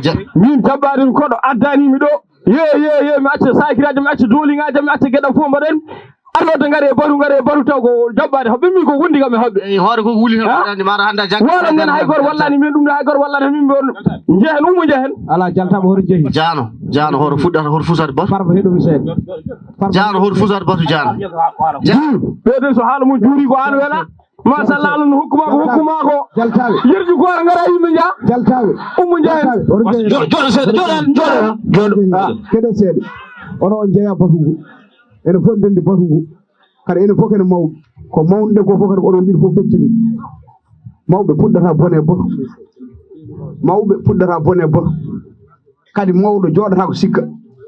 Ja- Min jabbaade mi koɗo addaani mi ɗo. Ye, ye, ye, mi acca saakiraaji, mi acca dooliŋaaji, mi acca geɗa fof mbaɗen. Arnoɗe ngare e baru, ngare e baru taw ko jabbaade hoɓɓe min ko wondi kam e hoɓɓe. Eyi, hoore ko wuli tan. Ha? Waɗani mara hannde a jaggi. Wala men hay goto wallani min ɗum, hay goto wallani min ɗum. Njehen, ummo njehen. Ala jaltama hoto jehi. Jaano, jaano hoto fuɗɗata, hoto fusata batu. Farba heɗo mi seeɗa. Jaano hoto fusata batu, jaano. Ɓeɗen so haala mum juuri ko an wela. Machallah, Allah no hokkuma ko, hokkuma ko. Jaltaɓe. Yerju ko ngara yimɓe nja. Jaltaɓe. Ummo nja hen. Jaltaɓe. Hoto jehi. Jooɗo, jooɗo seeɗa, jooɗo, jooɗo. Jooɗo. Ah, keɗe seeɗa. Ono on jeeya batu ngu. Ene fof ndendi batu ngu. Kadi enen fof kene mawɓe. Ko mawnde ko fof kadi ko onon ɗiɗo fof feccini. Mawɓe puɗɗata bone e boto. Mawɓe puɗɗata bone e boto. Kadi mawɗo jooɗata ko sikka.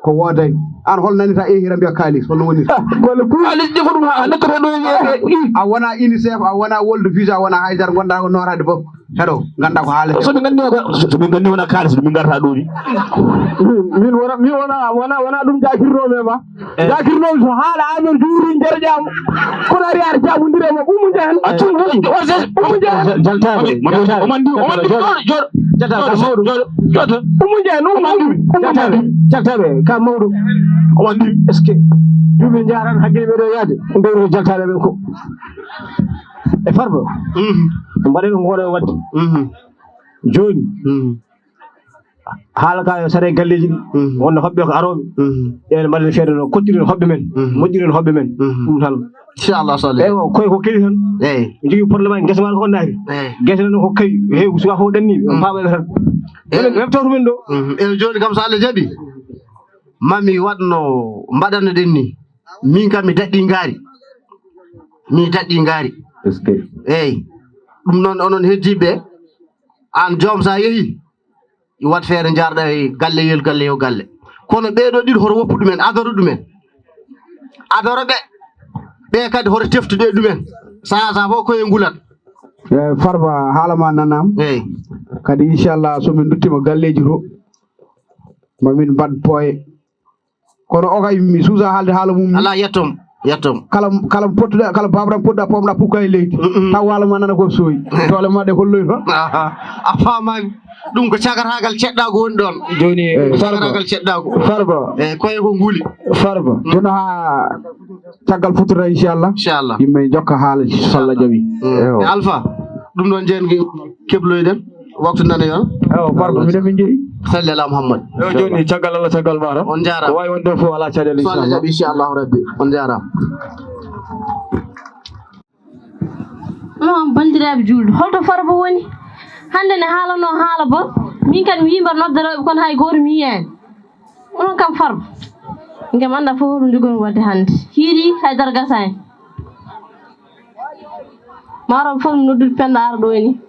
Ko wooday. An hol nanita e hira mbiya kaalis, holno woni? Ah, golle kuuɗe. Kaalis ɗi ko ɗum ha nekkata ɗo e, e, e, i. A wona UNICEF, a wona World Vision, a wona haydara, gonda ko noorade fof. Heɗo, ganda ko haalete. So ɓe nganndi wona, so ɓe nganndi wona kaalis, min ngarta ɗo ni. Min, min wona, min wona, wona, wona ɗum jakirnomi e ma. Eh. Jakirnomi so haala amen juuri njarƴaama. Kono ari ar jaabondire ma, ummo njahen. Accu, ummo njahen. Jaltaɓe, jaltaɓe. Oman ndi, oman ndi, jooɗo, jooɗo. Jaltaɓe, jooɗo, mawɗo. Jooɗo, jooɗo. Ummo njahen, ummo, ummo, ummo njahen. Jaltaɓe, jaltaɓe, ka mawɗo. Oman ndi. Est-ce que duuɓi njaha tan hakkille ɓe ɗo yaade? Ndewro jaltaɓe ɓen ko. E Farba. Mhm. Mbaɗen ko ngoɗo waɗde. Mhm. Jooni. Mhm. Haala ka yo sare galleeji ɗi. Mhm. Wonno hoɓɓe ko arooɓe. Mhm. Ene mbaɗen feere no, kottiren hoɓɓe men. Mhm. Moƴƴiren hoɓɓe men. Mhm. Ɗum tan. Inchallah, so Allah. Eyi, koye ko keli tan. Eyi. Jogii problème aji, ngesa ma ko naati. Eyi. Ngesa no ko kawi, heewi suka fof ɗanni, on paama ɓe tan. Eyi. Webtawtu men ɗo. Mhm. Eyi, jooni kam so Allah jaɓi, mami waɗno mbaɗanno ɗen ni. Min kam mi daɗɗi ngaari. Mi daɗɗi ngaari. Est-ce que? Eyi. Ɗum noon, onon heddiiɓe, aan joom so a yehii, wat feere njaarɗa e galle, yo galle, yo galle. Kono ɓee ɗoo ɗiɗo hoto woppu ɗumen, adoro ɗumen. Adoro ɓe. Ɓe kadi hoto teftude e ɗumen. Sahaa sahaa fof koye ngulat. Eh, Farba, haala ma nanaama. Eyi. Kadi inchallah so min nduttiima galleeji to, ma min mbaɗ pooye. Kono o kay mi suusa haalde haala mum ni. Alaa yettom, yettom. Kala, kala pottuɗa, kala baabram pottuɗa, pomɗa pukka e leydi. Mm-mm. Taw haala ma nana ko sooyi. Doole ma ɗe ko loy toon. Aha. A faamaani. Ɗum ko cagataagal ceɗɗaagu woni ɗoon. Jooni, eh, Farba. Cagataagal ceɗɗaagu. Farba. Eh, koye ko nguli. Farba. Mm. Jooni haa caggal futuro, inchallah. Inchallah. Yimɓe njokka haala, so Allah jaɓi. Mm. Eyo. Eh, Alpha, ɗum ɗoon jeen kebloyɗen. Waktu nana yon. Eyo, Farba, minen min jeyi. Salli ala Muhammad. Eyo, jooni, caggal Allah, caggal ma tan. On njaaraama. Ko waawi wonde fof alaa caɗeele, so Allah jaɓi, inchallah. Inchallahu Rabbi. On njaaraama. Non, banndiraaɓe juulɓe, holto Farba woni? Hannde ne haalanoo haala boom. Min kadi mi yii mbaɗa nodda rewɓe, kono hay gooto mi yiyaani. Onon kam Farba. Min kam anndaa fof holɗum njogomi waɗde hannde. Hiiri, haydara gasaani. Maa rewɓe fof mi noddude Penda ara ɗo ni.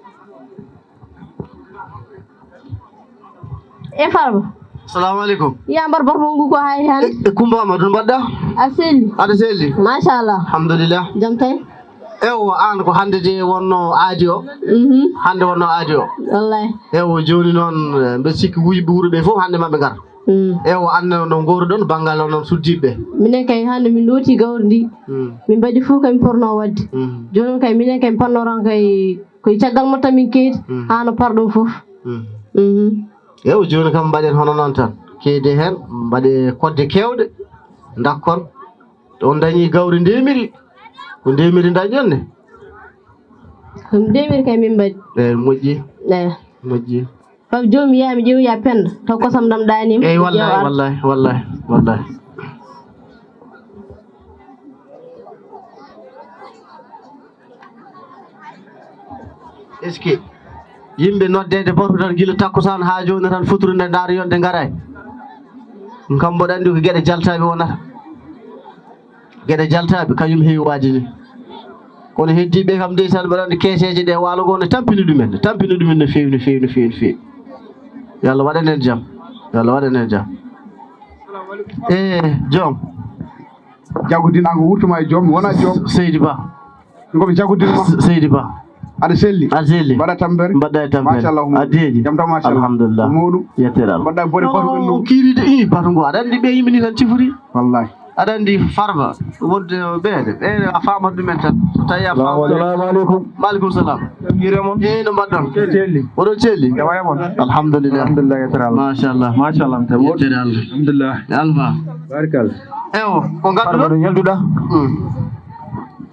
E Farba. Salamu aleykum. Ya mbar barmo ngu ko hayri hannde. E, e Kumba Amadou, mbaɗɗa? A selli. Aɗa selli? Machallah. Alhamdulillah. Jam tawi? Ewo, aan ko hannde de wonno aadi o. Mhm. Hannde wonno aadi o. Wallahi. Ewo, jooni noon, eh, mbeɗa sikki wuyɓe wuro ɓe fof hannde maɓe ngar. Mm. Ewo, aan no, no ngooruɗon banngal o noon suddiiɓe ɓe? Minen kay hannde min looti gawri ndi. Mm. Min mbaɗi fof ko min potnoo waɗde. Mm. Jooni noon kay minen kay min potnoo tan kay ko e caggal mo tan min keedi, mm, haa no par ɗum fof. Mm. Mhm. Ewo, jooni kam mbaɗen hono noon tan. Keedi heen, mbaɗe kodde keewɗe, ndakkon. On dañii gawri ndeemiri, ko ndeemiri dañɗon ne? Ko ndeemiri kay min mbaɗi. Eyi, moƴƴi. Eyi. Moƴƴi. Taw jooni mi yaha mi ƴeewoya Penda, taw kosam ɗam ɗaaniima. Eyi, mi ƴeewa wallahi, arta. Wallahi, wallahi, wallahi. Est-ce que yimɓe noddeede batu tan gila takkusaan haa jooni tan futuro nde ndaara yonde ngaraay? Ɗum kam mboɗo anndi ko geɗe jaltaaɓe wonata. Geɗe jaltaaɓe kañum heewi waade ni. Kono heddiiɓe kam ndeysaan mboɗo anndi keeseeje ɗe waalo ngoo ne tampini ɗumen, ne tampini ɗumen no feewi, no feewi, no feewi, no feewi. Yo Allah waɗan en jam. Yo Allah waɗan en jam. E joom. Jaggu din an ko wurtuma e joom, mi wona joom. Seydi Ba. Ngomi jaggu din ma. Seydi Ba. Aɗa selli? Aɗa selli? Mbaɗa tampere? Mbaɗɗa e tampere. Machallah. A deeƴi? Jam tan machallah. Alhamdulillah. Ko mawɗum. Yettere Allah. Mbaɗɗa bone batu ɗum ɗum. Kiiriiɗo, ii, batu ngo. Aɗa anndi ɓe yimɓe ni tan cifori. Wallahi. Aɗa anndi Farba, wonde ɓeeɗe, ɓeeɗe a faamat ɗumen tan. So tawi a faamat. Salamu aleykum. Maaleykum salam. Jam hiire mon. Eyi, no mbaɗɗon? Celli. Oɗon celli? Jaam woni e mon? Alhamdulillah. Alhamdulillah, yettere Allah. Machallah. Machallah, mi tawi woɗɗi. Yettere Allah. Alhamdulillah. Alpha. Barikalla. Ewo, ko ngadduɗon? Farba, no ñalduɗa? Mm.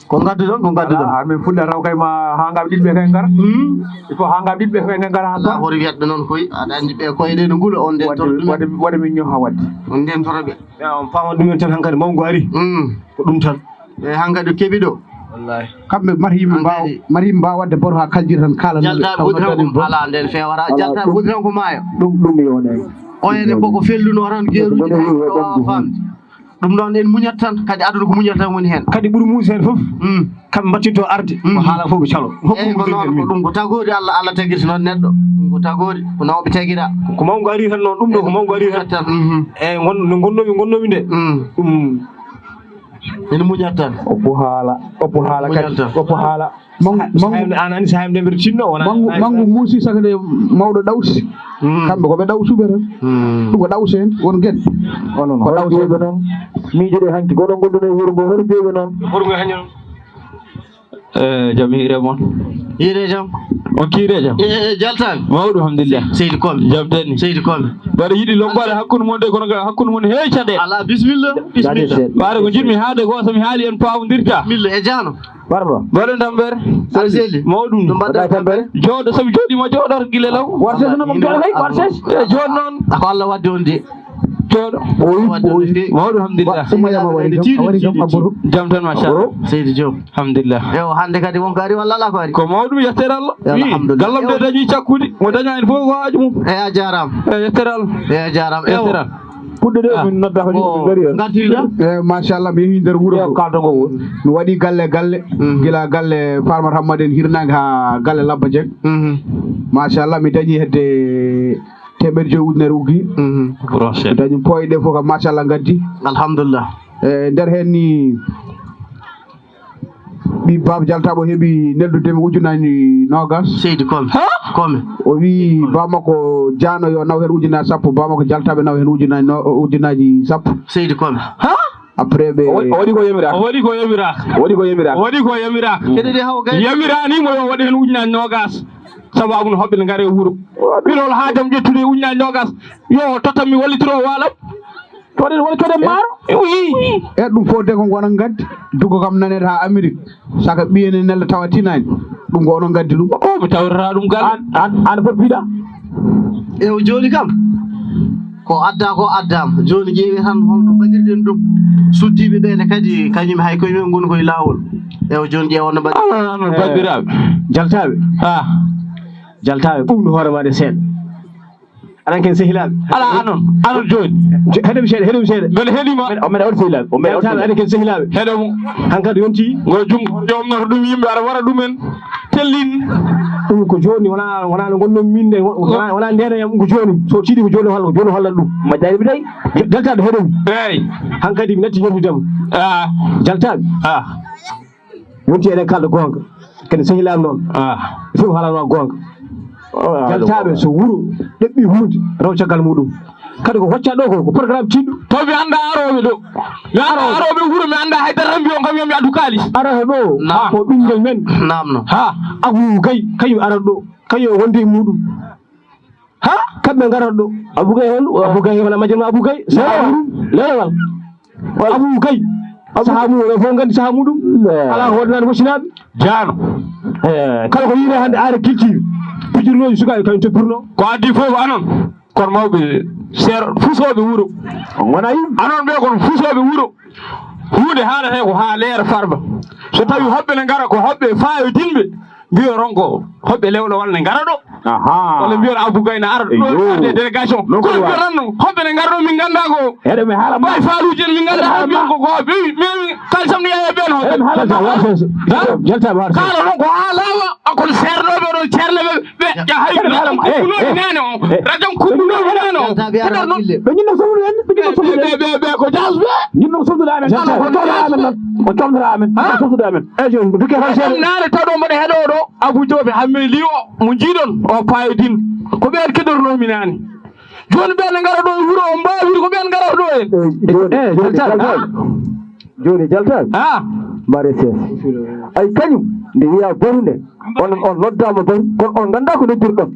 Ko ngadduɗon, ko ngadduɗon? Ala, har min fuɗɗa taw kay ma haa ngaɓe ɗiɗi ɓe kay ngara. Mm. Il faut haa ngaɓe ɗiɗi ɓe kay ngara haa. Ala, hoto wiyatɓe noon koy, aɗa anndi ɓe koye ɗe no ngula, on nden torɗo ɗumen. Waɗde, waɗde min ñoha waɗde. On nden torɗo ɓe. Ya, on paama ɗumen tan hankadi mawngu ari. Mm. Ko ɗum tan. E hankadi keɓi ɗo. Wallahi. Kamɓe mata yimɓe mbaaw, hankadi mata yimɓe mbaaw waɗde batu haa kaljira tan kaalanoo ɓe. Jaltaaɓe taw woni tan noddaani ko batu. Alaa nden feewata. Alaa, jaltaaɓe ɗum, woni tan ko maayo. Ɗum, ɗum mi wonani. O ene ko ko fellunoo tan geeruuji ɗum ɗo woni ɗo waawaa ɗum. Faamde. Ɗum ɗoon en muñat tan, kadi aduna ko muñal tan woni heen. Kadi ɓuri muusi heen fof, mm, kamɓe mbattinto arde, mm, ko haala fof ɓe calo. Eyi, ko noon, ko ɗum ko tagoori Allah, Allah tagirta noon neɗɗo. Ɗum ko tagoori, ko nawɓe tagira. Ko mawngu ari tan noon, ɗum ɗo ko mawngu ari tan. Tan, mhm. Eyi, ngon-, no ngonnoomi, ngonnoomi nde. Mm. Ɗum. Ene muñat tan. Oppo haala, oppo haala kadi, oppo haala. Mangu, mangu, an ani sahem nde mbiɗa tinno wona. Mangu, mangu muusi saka nde mawɗo ɗawsi. Mm. Kamɓe ko ɓe ɗawsuɓe tan. Mm. Ɗum ko ɗawse en, won geɗe. Onon ko ɗawse ɓe noon. Miijo ɗe hanki, ko oɗon gonduno e wuro ngo, hoto mbiyoɓe noon. Wuro ngo e hanki noon. Eh, jam hiire mon. Hiire jam. On kiire jam. Eh, eh, jaltaaɓe. Mawɗum, alhamdulillah. Seydi Kome. Jam tani. Seydi Kome. Mbaɗa yiɗi lombaade hakkunde mon de, kono ga hakkunde mon heewi caɗeele. Ala, bisimilla. Bisimilla. Ɓaade ko njiɗmi haade ko, so mi haali en paamondirta. Bisimilla, e jaano. Barba. Mbaɗen tampere. Aɗa selli? Mawɗum. No mbaɗɗa tampere? Jooɗo, sabu jooɗiima jooɗoto gila law. Warses no mum jooɗo kay, warses. E jooɗo noon. Ko Allah wadde on de. Jooɗo. Ɓooyi, ɓooyi. Mawɗum, alhamdulillah. Wa-, Sumaya ma wari kam, a wari kam, a ɓuru. Jam tan, machallah. Seydi Diop. Alhamdulillah. Ewa, hannde kadi won ko ari walla alaa ko ari? Ko mawɗum, yettere Allah. Yo alhamdulillah. Wi, gallam de dañi cakkudi. Mo dañaani fof ko haaju mum. Eyi, a jaaraama. Eyi, yettere Allah. Eyi, a jaaraama. Ewa. Yettere Allah. Puɗɗude, ah, min nodda ko yimɓe ngari heen. Ngartiiɗo? Eyi, machallah, mi yehii nder wuro. Yo, kaaldo ngo woni. Mi waɗi galle, galle. Mhm. Gila galle Farmata Hammadi en hirnaange haa galle Labba Dieng. Mhm. Machallah, mi dañi hedde teemeɗɗe joyi ujunere uggi. Mhm. Ko proche. Mi dañi poyɗe fof kam, machallah, ngaddi. Alhamdulillah. E nder heen ni, ɓii Baaba Jaltaaɓo heɓi neldude mi ujunaaji noogas. Seydi Kome. Ha? Kome. O wi bamako Diano yo naw heen ujunnaji sappo, bamako Jaltaɓe naw heen ujunnaji no, ujunnaji sappo. Seydi Kome. Ha? Après ɓe o waɗi ko yamiraaka. O waɗi ko yamiraaka. O waɗi ko yamiraaka. O waɗi ko yamiraaka. Kadi de haw gay. Yamiraani mo yo waɗ heen ujunnaji noogas. Sababu no hoɓɓe ne ngare wuro. Pilol haa jam ƴettude ujunnaji noogas. Yo tottam mi wallitiro waalam. Coɗen wona coɗen maaro. Wi. E ɗum fof de ko onon ngaddi. Dugo kam nanede haa Amérique. Saka ɓiyene nella tawa tinani. Ɗum ko onon ngaddi ɗum. O mi tawrata ɗum gal. An an an fof piɗa. Ewo jooni kam ko adda ko addama jooni ƴeewi tan holno mbaɗirɗen ɗum. Suddiiɓe ɓe ne kadi kañum hay koye mumen ngoni koye laawol. Ewo jooni ƴeewa no mbaɗi. Anan anan bandiraɓe. Jaltaɓe. Ah. Jaltaɓe ɓuuɓnu hoore maɗa seeɗa. Aɗa anndi ken sehilaaɓe? Alaa, anon, anon jooni. Heɗo mi seeɗa, heɗo mi seeɗa. Mbeɗa heɗii ma. Mbeɗa, mbeɗa waɗi sehilaaɓe. O mbeɗa waɗi sehilaaɓe. Heɗo mo. Hankadi yontii. Ngo junngo jomnoto ɗum yimɓe aɗa waɗa ɗumen. Tellin. Ɗum ko jooni, wonaa, wonaa no ngonnomi min de, wonaa, wonaa ndeenayam, ɗum ko jooni. So tiiɗi ko jooni o holla, ko jooni o hollata ɗum. Majjaaɗi mi tawi. Jaltaaɓe heɗo mi. Eey. Hankadi mi natti yewtidde mo. Ah. Jaltaaɓe. Ah. Wonti eɗen kalda goonga. Kadi sehilaaɓe noon. Ah. Fof haalanma goonga. Jaltaaɓe so wuro ɗeɓɓi huunde raw caggal muɗum. Kadi ko hocca ɗo ko ko programme tiiɗɗo. Taw mi annda arooɓe ɗo. Mi annda arooɓe wuro mi annda haydara tan mbiyon kam yo mi addu kaalis. Arata ɗo ko ɓinngel men. Namno. Ha. Abou Gaye kañum arata ɗo. Kañum o wonde e muɗum. Ha? Kamɓe ngarata ɗo. Abou Gaye hol? Abou Gaye wona majjirma Abou Gaye. Saha muɗum. Lelewal. Abou Gaye. Saha muɗum oɗon fof nganndi saha muɗum. Alaa ko waɗanaani Mossinaaɓe. Jaano. Kala ko yiɗaa hannde agriculture. Pijirnooji sukaaɓe kañum toppirnoo. Ko addi fof anon. Kono mawɓe seer fusooɓe wuro. Wona yimɓe. Anon ɓe kono fusooɓe wuro. Huunde haalate ko haa leera Farba. So tawi hoɓɓe ne ngara ko hoɓɓe faayodinɓe. Mbiyo ronko hoɓɓe lewɗo walla ne ngara ɗo. Aha. Walla mbiyon Abou Gaye na ara ɗo arde délégation. Ko mbiyo tan no hoɓɓe ne ngara ɗo min ngannda ko. Eɗe mi haala ma. Bay faaluji en min ngannda ko mbiyon ko ko ɓe min kalisam ni e ɓen hoɓɓe. Eɗe mi haala ma. Jalta ma. Kala non ko haa laawa akon seernoɓe ɗo ceernoɓe ɓe jahay. Kukunoɓe nene o. Rajam kukunoɓe nene o. Ɓe ñinno somude en. Ɓe ñinno somude en. Ɓe ɓe ko jasɓe. Ñinno somude amen. Ko comdora amen. Ko comdora amen. Ko comdora amen. Eyi jooni dukke tan seeɗa. Naane taw ɗo mboɗo heɗo ɗo. Abou Diop Hammeli o mo njiiɗon o paayodin ko ɓeen keɗornoomi naane. Jooni ɓeen ne ngara ɗo e wuro o mbaawiri ko ɓeen ngarata ɗo en. Eyi jooni jaltaaɓe. Jooni jaltaaɓe. Ah. Mare sees. Ay kañum nde wiya baru nde on on noddaama baru kono on nganndaa ko noddirɗon.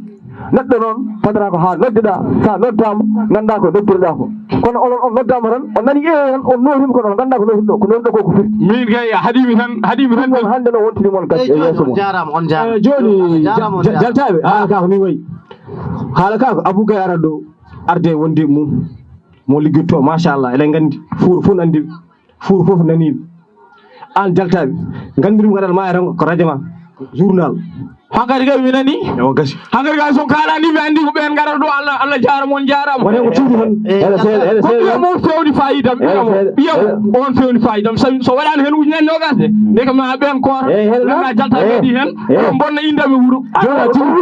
Neɗɗo noon fadata ko haa noddeɗaa so a noddaama nganndaa ko noddirɗaa ko. Kono onon on noddaama tan on nani ee tan on nootiima kono on nganndaa ko nootiɗo ko nootiɗo ko ko firti. Min kay haɗiimi tan haɗiimi tan. Ɗum noon hannde no wontini mon kadi e yeeso mon. On jaaraama on jaaraama. Jooni jaltaaɓe haala ka ko ni wayi. Haala ka ko Abou Gaye ara ɗo arde wonde mum mo liggitto machallah eɗen nganndi fuur fof no anndi. Fuur fof naniiɓe aan jaltaaɓe nganndi ɗum kadi aɗa maaya tan ko radio ma journal. Hankadi kay mi nani. Ewa gasi. Hankadi kay son kaalani mi anndi ko ɓeen ngarata ɗo Allah Allah jaarama on jaarama. Wona ko tuuti tan. Eɗa seeɗa eɗa seeɗa. Ɓiyam o fewni fayidam ɓiyam o ɓiyam on fewni fayidam sabi so waɗaani heen ujunere noogas de ndeke ma ɓeen koota. Eɗa jaltaaɓe waɗi heen eɗa bonna inndam e wuro. Jooni a tigi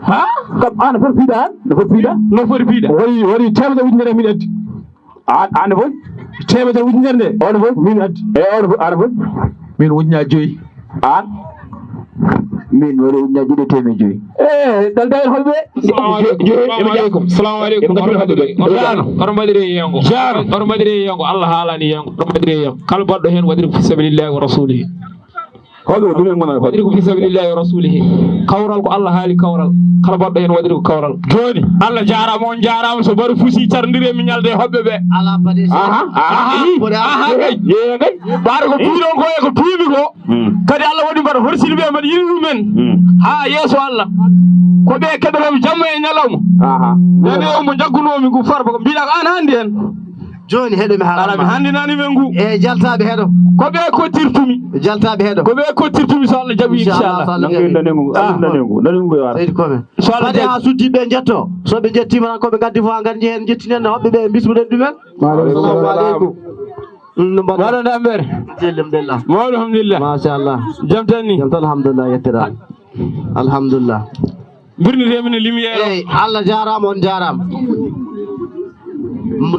ha kam an foti piiɗa an no foti piiɗa no foti piiɗa. Wari wari teemedere ujunere min addi. An an fof. Teemedere ujunere nde. On fof min addi. E on fof an fof. Min ujunnaji joyi. An. Min woni ujunnaji ɗiɗi teemedde joyi. E dal dawel holɓe. Salamu aleykum. Salamu aleykum. Hono mbaɗiri e yengo. Hono mbaɗiri e yengo Allah haalani yengo hono mbaɗiri e yengo kala baɗɗo heen waɗiri ko fi sabilillahi wa rasulihi. Holɗo ko ɗumen ngonata ko waɗiri ko fi sabilillahi wa rasulihi. Kawral ko Allah haali kawral kala baɗɗo heen waɗiri ko kawral. Jooni Allah jaaraama on jaaraama so bari fusi carndire mi ñalde e hoɓɓe ɓe. Aha aha aha kay yeeya kay. Ɓaade ko piiɗon ko e ko piimi ko. Kadi Allah waɗi mbaɗa horsini ɓe mbaɗa yiɗi ɗumen. Haa yeeso Allah. Ko ɓe keɓetooɓe jamma e ñalawma. Nani o mo jaggunoomi ngu farba ko mbiɗa ko an hannde heen. Jooni heɗo mi haala mi hanndinani men ngu e jaltaaɓe heɗo. Ko ɓe kottirtumi jaltaaɓe heɗo ko ɓe kottirtumi so Allah jaɓi inchallah. Nangu nanengu nanengu nanengu yo ara. Seydi Kome so Allah jaɓi ha suddiɓe jetto so ɓe jettima tan koɓe gaddi fof ha gaddi hen jettinen hoɓɓe ɓe bismuɗen ɗumen. Assalamu aleykum. No mbaɗa waɗa ndambere. Alhamdulillah. Mawɗo alhamdulillah. Machallah. Jam tan ni. Jam tan alhamdulillah yettira. Alhamdulillah. Birnitemi no lumiére o. Eyi Allah jarama on jarama.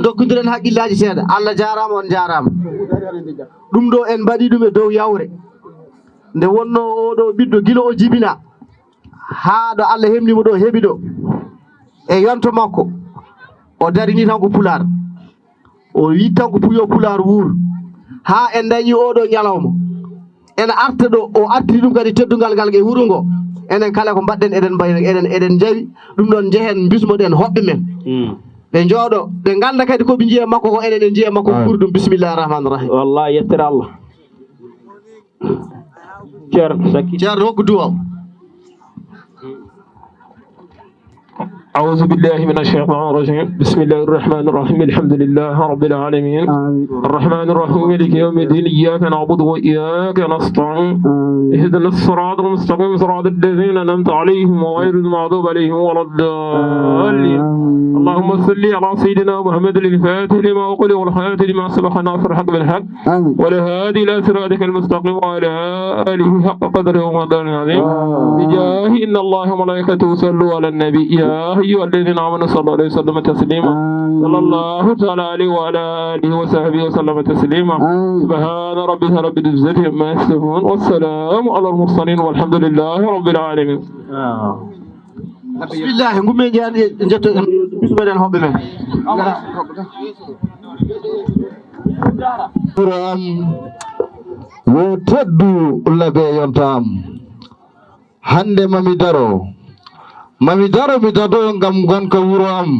Dokkudiren haqqillaji seeɗa Allah jarama on jarama. Ɗum ɗo en mbaɗi ɗum e dow yawre. Nde wonno oɗo ɓiɗɗo gila o jibina haa ɗo Allah heɓni mo ɗo, heɓi ɗo e yonto makko, o darini tan ko Pulaar. O wi tan ko pour yo Pulaar wuur. Haa en dañi oo ɗoo ñalawma, ene arta ɗo, o artiri ɗum kadi teddungal ngal e wuro ngo. Enen kala ko mbaɗɗen, eɗen mbayra, eɗen, eɗen njawi ɗum ɗoon, njehen mbismoɗen hoɓɓe men. Ɓe njooɗo, ɓe ngannda kadi ko ɓe njiya makko ko, enen en njiya makko ko ɓuri ɗum. Bismillahi rahmani rahim. Wallahi, yettere Allah. Ceerno, sakki. Ceerno, hokku duwaaw. أعوذ بالله من الشيطان الرجيم. بسم الله الرحمن الرحيم. الحمد لله رب العالمين. آمين. الرحمن الرحيم. مالك يوم الدين. إياك نعبد وإياك نستعين. آمين. اهدنا الصراط المستقيم. صراط الذين أنعمت عليهم غير المغضوب عليهم ولا الضالين. آمين. اللهم صل على سيدنا محمد الفاتح لما أغلق والخاتم لما سبق ناصر الحق بالحق. آمين. والهادي إلى صراطك المستقيم وعلى آله حق قدره ومقداره العظيم. آمين. بجاه إن الله وملائكته يصلون على النبي، يا أيها الذين آمنوا صلوا عليه وسلموا تسليما. آمين. صلى الله تعالى عليه وعلى آله وصحبه وسلم تسليما. آمين. سبحان ربك رب العزة عما يصفون، والسلام على المرسلين، والحمد لله رب العالمين. Bismillahi, ngummen jeyan e jetto en, bismiɗen hoɓɓe men. Wuro am, yo teddu labe yonta am. Hande mami daro, mami daro mi dado ngam gonka wuro am.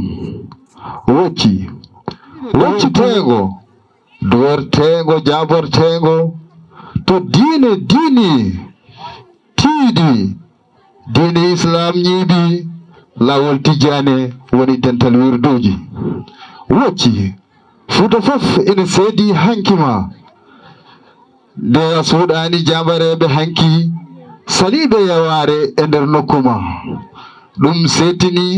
Wocci, woccitego, duwertego, jabortego, to diine diini tiidi, diine Islam ñiibi, laawol Tijjaane woni dental wirduuji. Wocci, Fuuta fof ina seedi hanki ma. Nde a suuɗaani jaambareeɓe hanki, saliiɓe yawaare e nder nokku ma. Ɗum seetini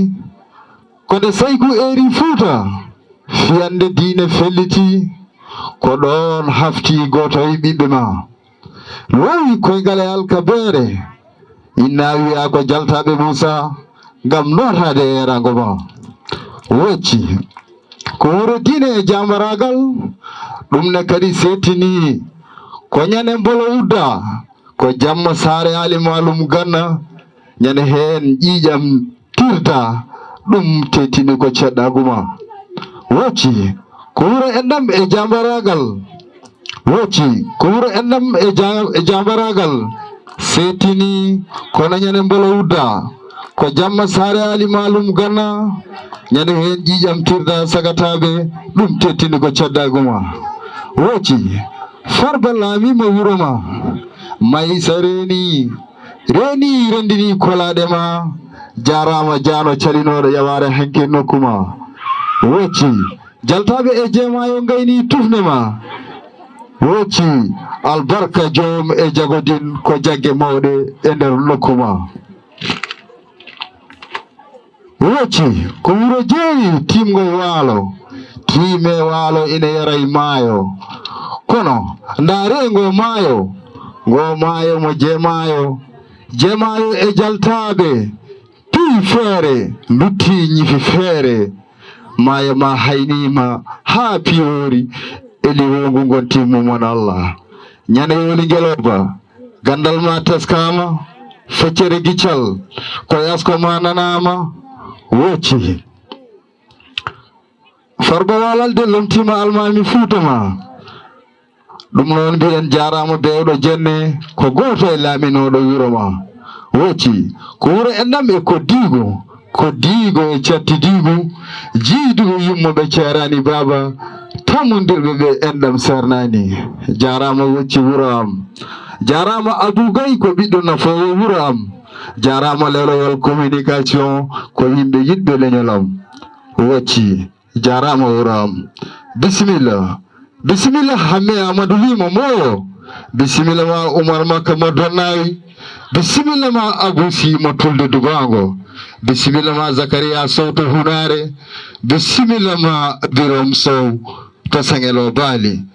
ko nde Sayku eeri Fuuta, fiyande diine felliti, ko ɗoon hafti gooto e ɓiɓɓe ma. Loowi koyngal e alkabeere, inna wiya ko jaltaaɓe Muusa ngam nootaade e eeraango ma. Wocci, ko wuro diine e jaambaraagal, ɗum ne kadi seetini ko ñande Mbolo Udda, ko jamma saare Aali Maalum Ganna, ñande heen ƴiiƴam tirda, ɗum teetini ko ceddaagu ma. Wocci, ko wuro enɗam e jaambaraagal. Wocci, ko wuro enɗam e ja-, e jaambaraagal. Seetini ko na ñande Mbolo Udda, ko jamma saare Aali Maalum Ganna, ñande heen ƴiiƴam tirda sagataaɓe, ɗum teetini ko ceddaagu ma. Wocci, Farba laamiima wuro ma, Maysa reeni, reeni renndini kolaaɗe ma, jaaraama jaano calinooɗo yawaare hanki nokku ma. Wocci, jaltaaɓe e jeemaayo ngayni tufnde ma. Wocci, albarka joom e jagodin ko jagge mawɗe e nder nokku ma. Wocci, ko wuro jeeyi tiimngo waalo, tiime waalo ina yara e maayo. Kono ndaaree ngoo maayo, ngoo maayo mo jeemaayo, jeemaayo e jaltaaɓe, piyi feere, ndutti ñifi feere. Maayo ma hayniima haa piyoori, e liwongu ngon timmumon Allah. Ñande yooli ngelooba, ganndal ma teskaama, feccere giccal, ko yasko ma nanaama, wocci. Farba Walalde lomtiima almaami Fuuta ma. Ɗum noon mbiyen jaaraama beewɗo jenne, ko gooto e laaminooɗo wuro ma. Wocci, ko wuro enɗam e koddiigo, koddiigo e cattidiigu, jiiduɓe yummoɓe ceeraani baaba, tammondirɓe ɓe enɗam seernaani. Jaaraama Wocci wuro am. Jaaraama Abuu Gay ko ɓiɗɗo nafoowo wuro am. Jaaraama Lelowol Communication ko yimɓe yiɗɓe leñol am. Wocci. Jaaraama wuro am. Bisimilla. Bisimilla Hamme Amadou Ly mo Mooyo. Bisimilla ma Umar Makka mo Donnayi. Bisimilla ma Agusi mo Tulde Dubaango. Bisimilla ma Zakariya Sow to Hunaare. Bisimilla ma Birom Sow to Seŋelo Baali.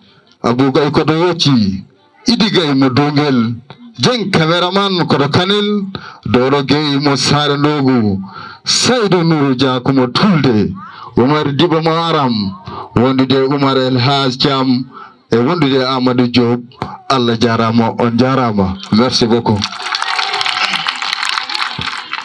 Abuu Gay ko to Wocci. Idi Gay mo Duungel, Jeŋ kameraman koto Kanel, Doro Gey mo Saare Ndoogu, Saydu Nuuru Jaaku mo Tulde, Umar Diba mo Aram, wondude Umar El Haaj Caam e wondude Amadou Diop. Allah jaaraama, on jaaraama. Merci beaucoup.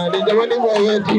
Ani jamani mo weti.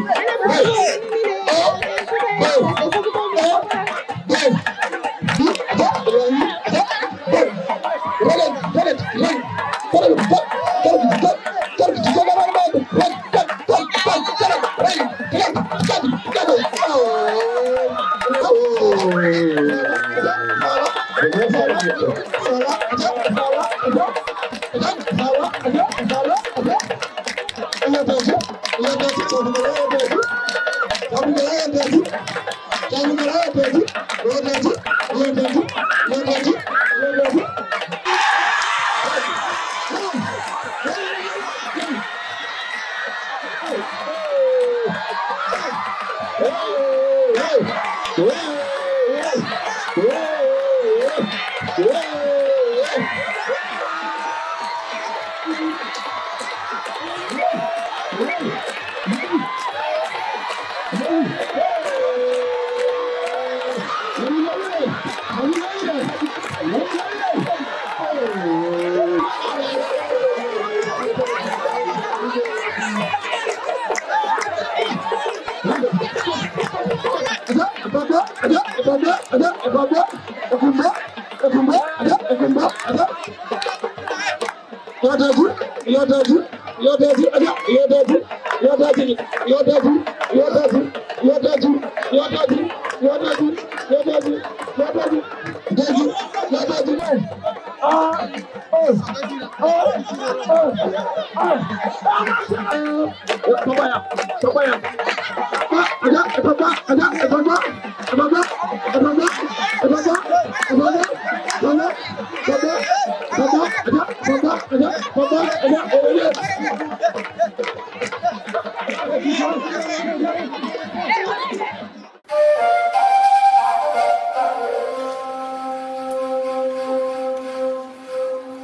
Yodaji, yodaji, yodaji, aja, yodaji, yodaji, yodaji, yodaji, yodaji, yodaji, yodaji, yodaji, yodaji, yodaji, yodaji, yodaji, ah, oh, oh, oh, ah. Papa ya, papa ya. Papa, aja, papa, aja, papa, papa, papa, papa, papa, papa, papa, papa, aja, papa, aja, papa, aja, oh, yes.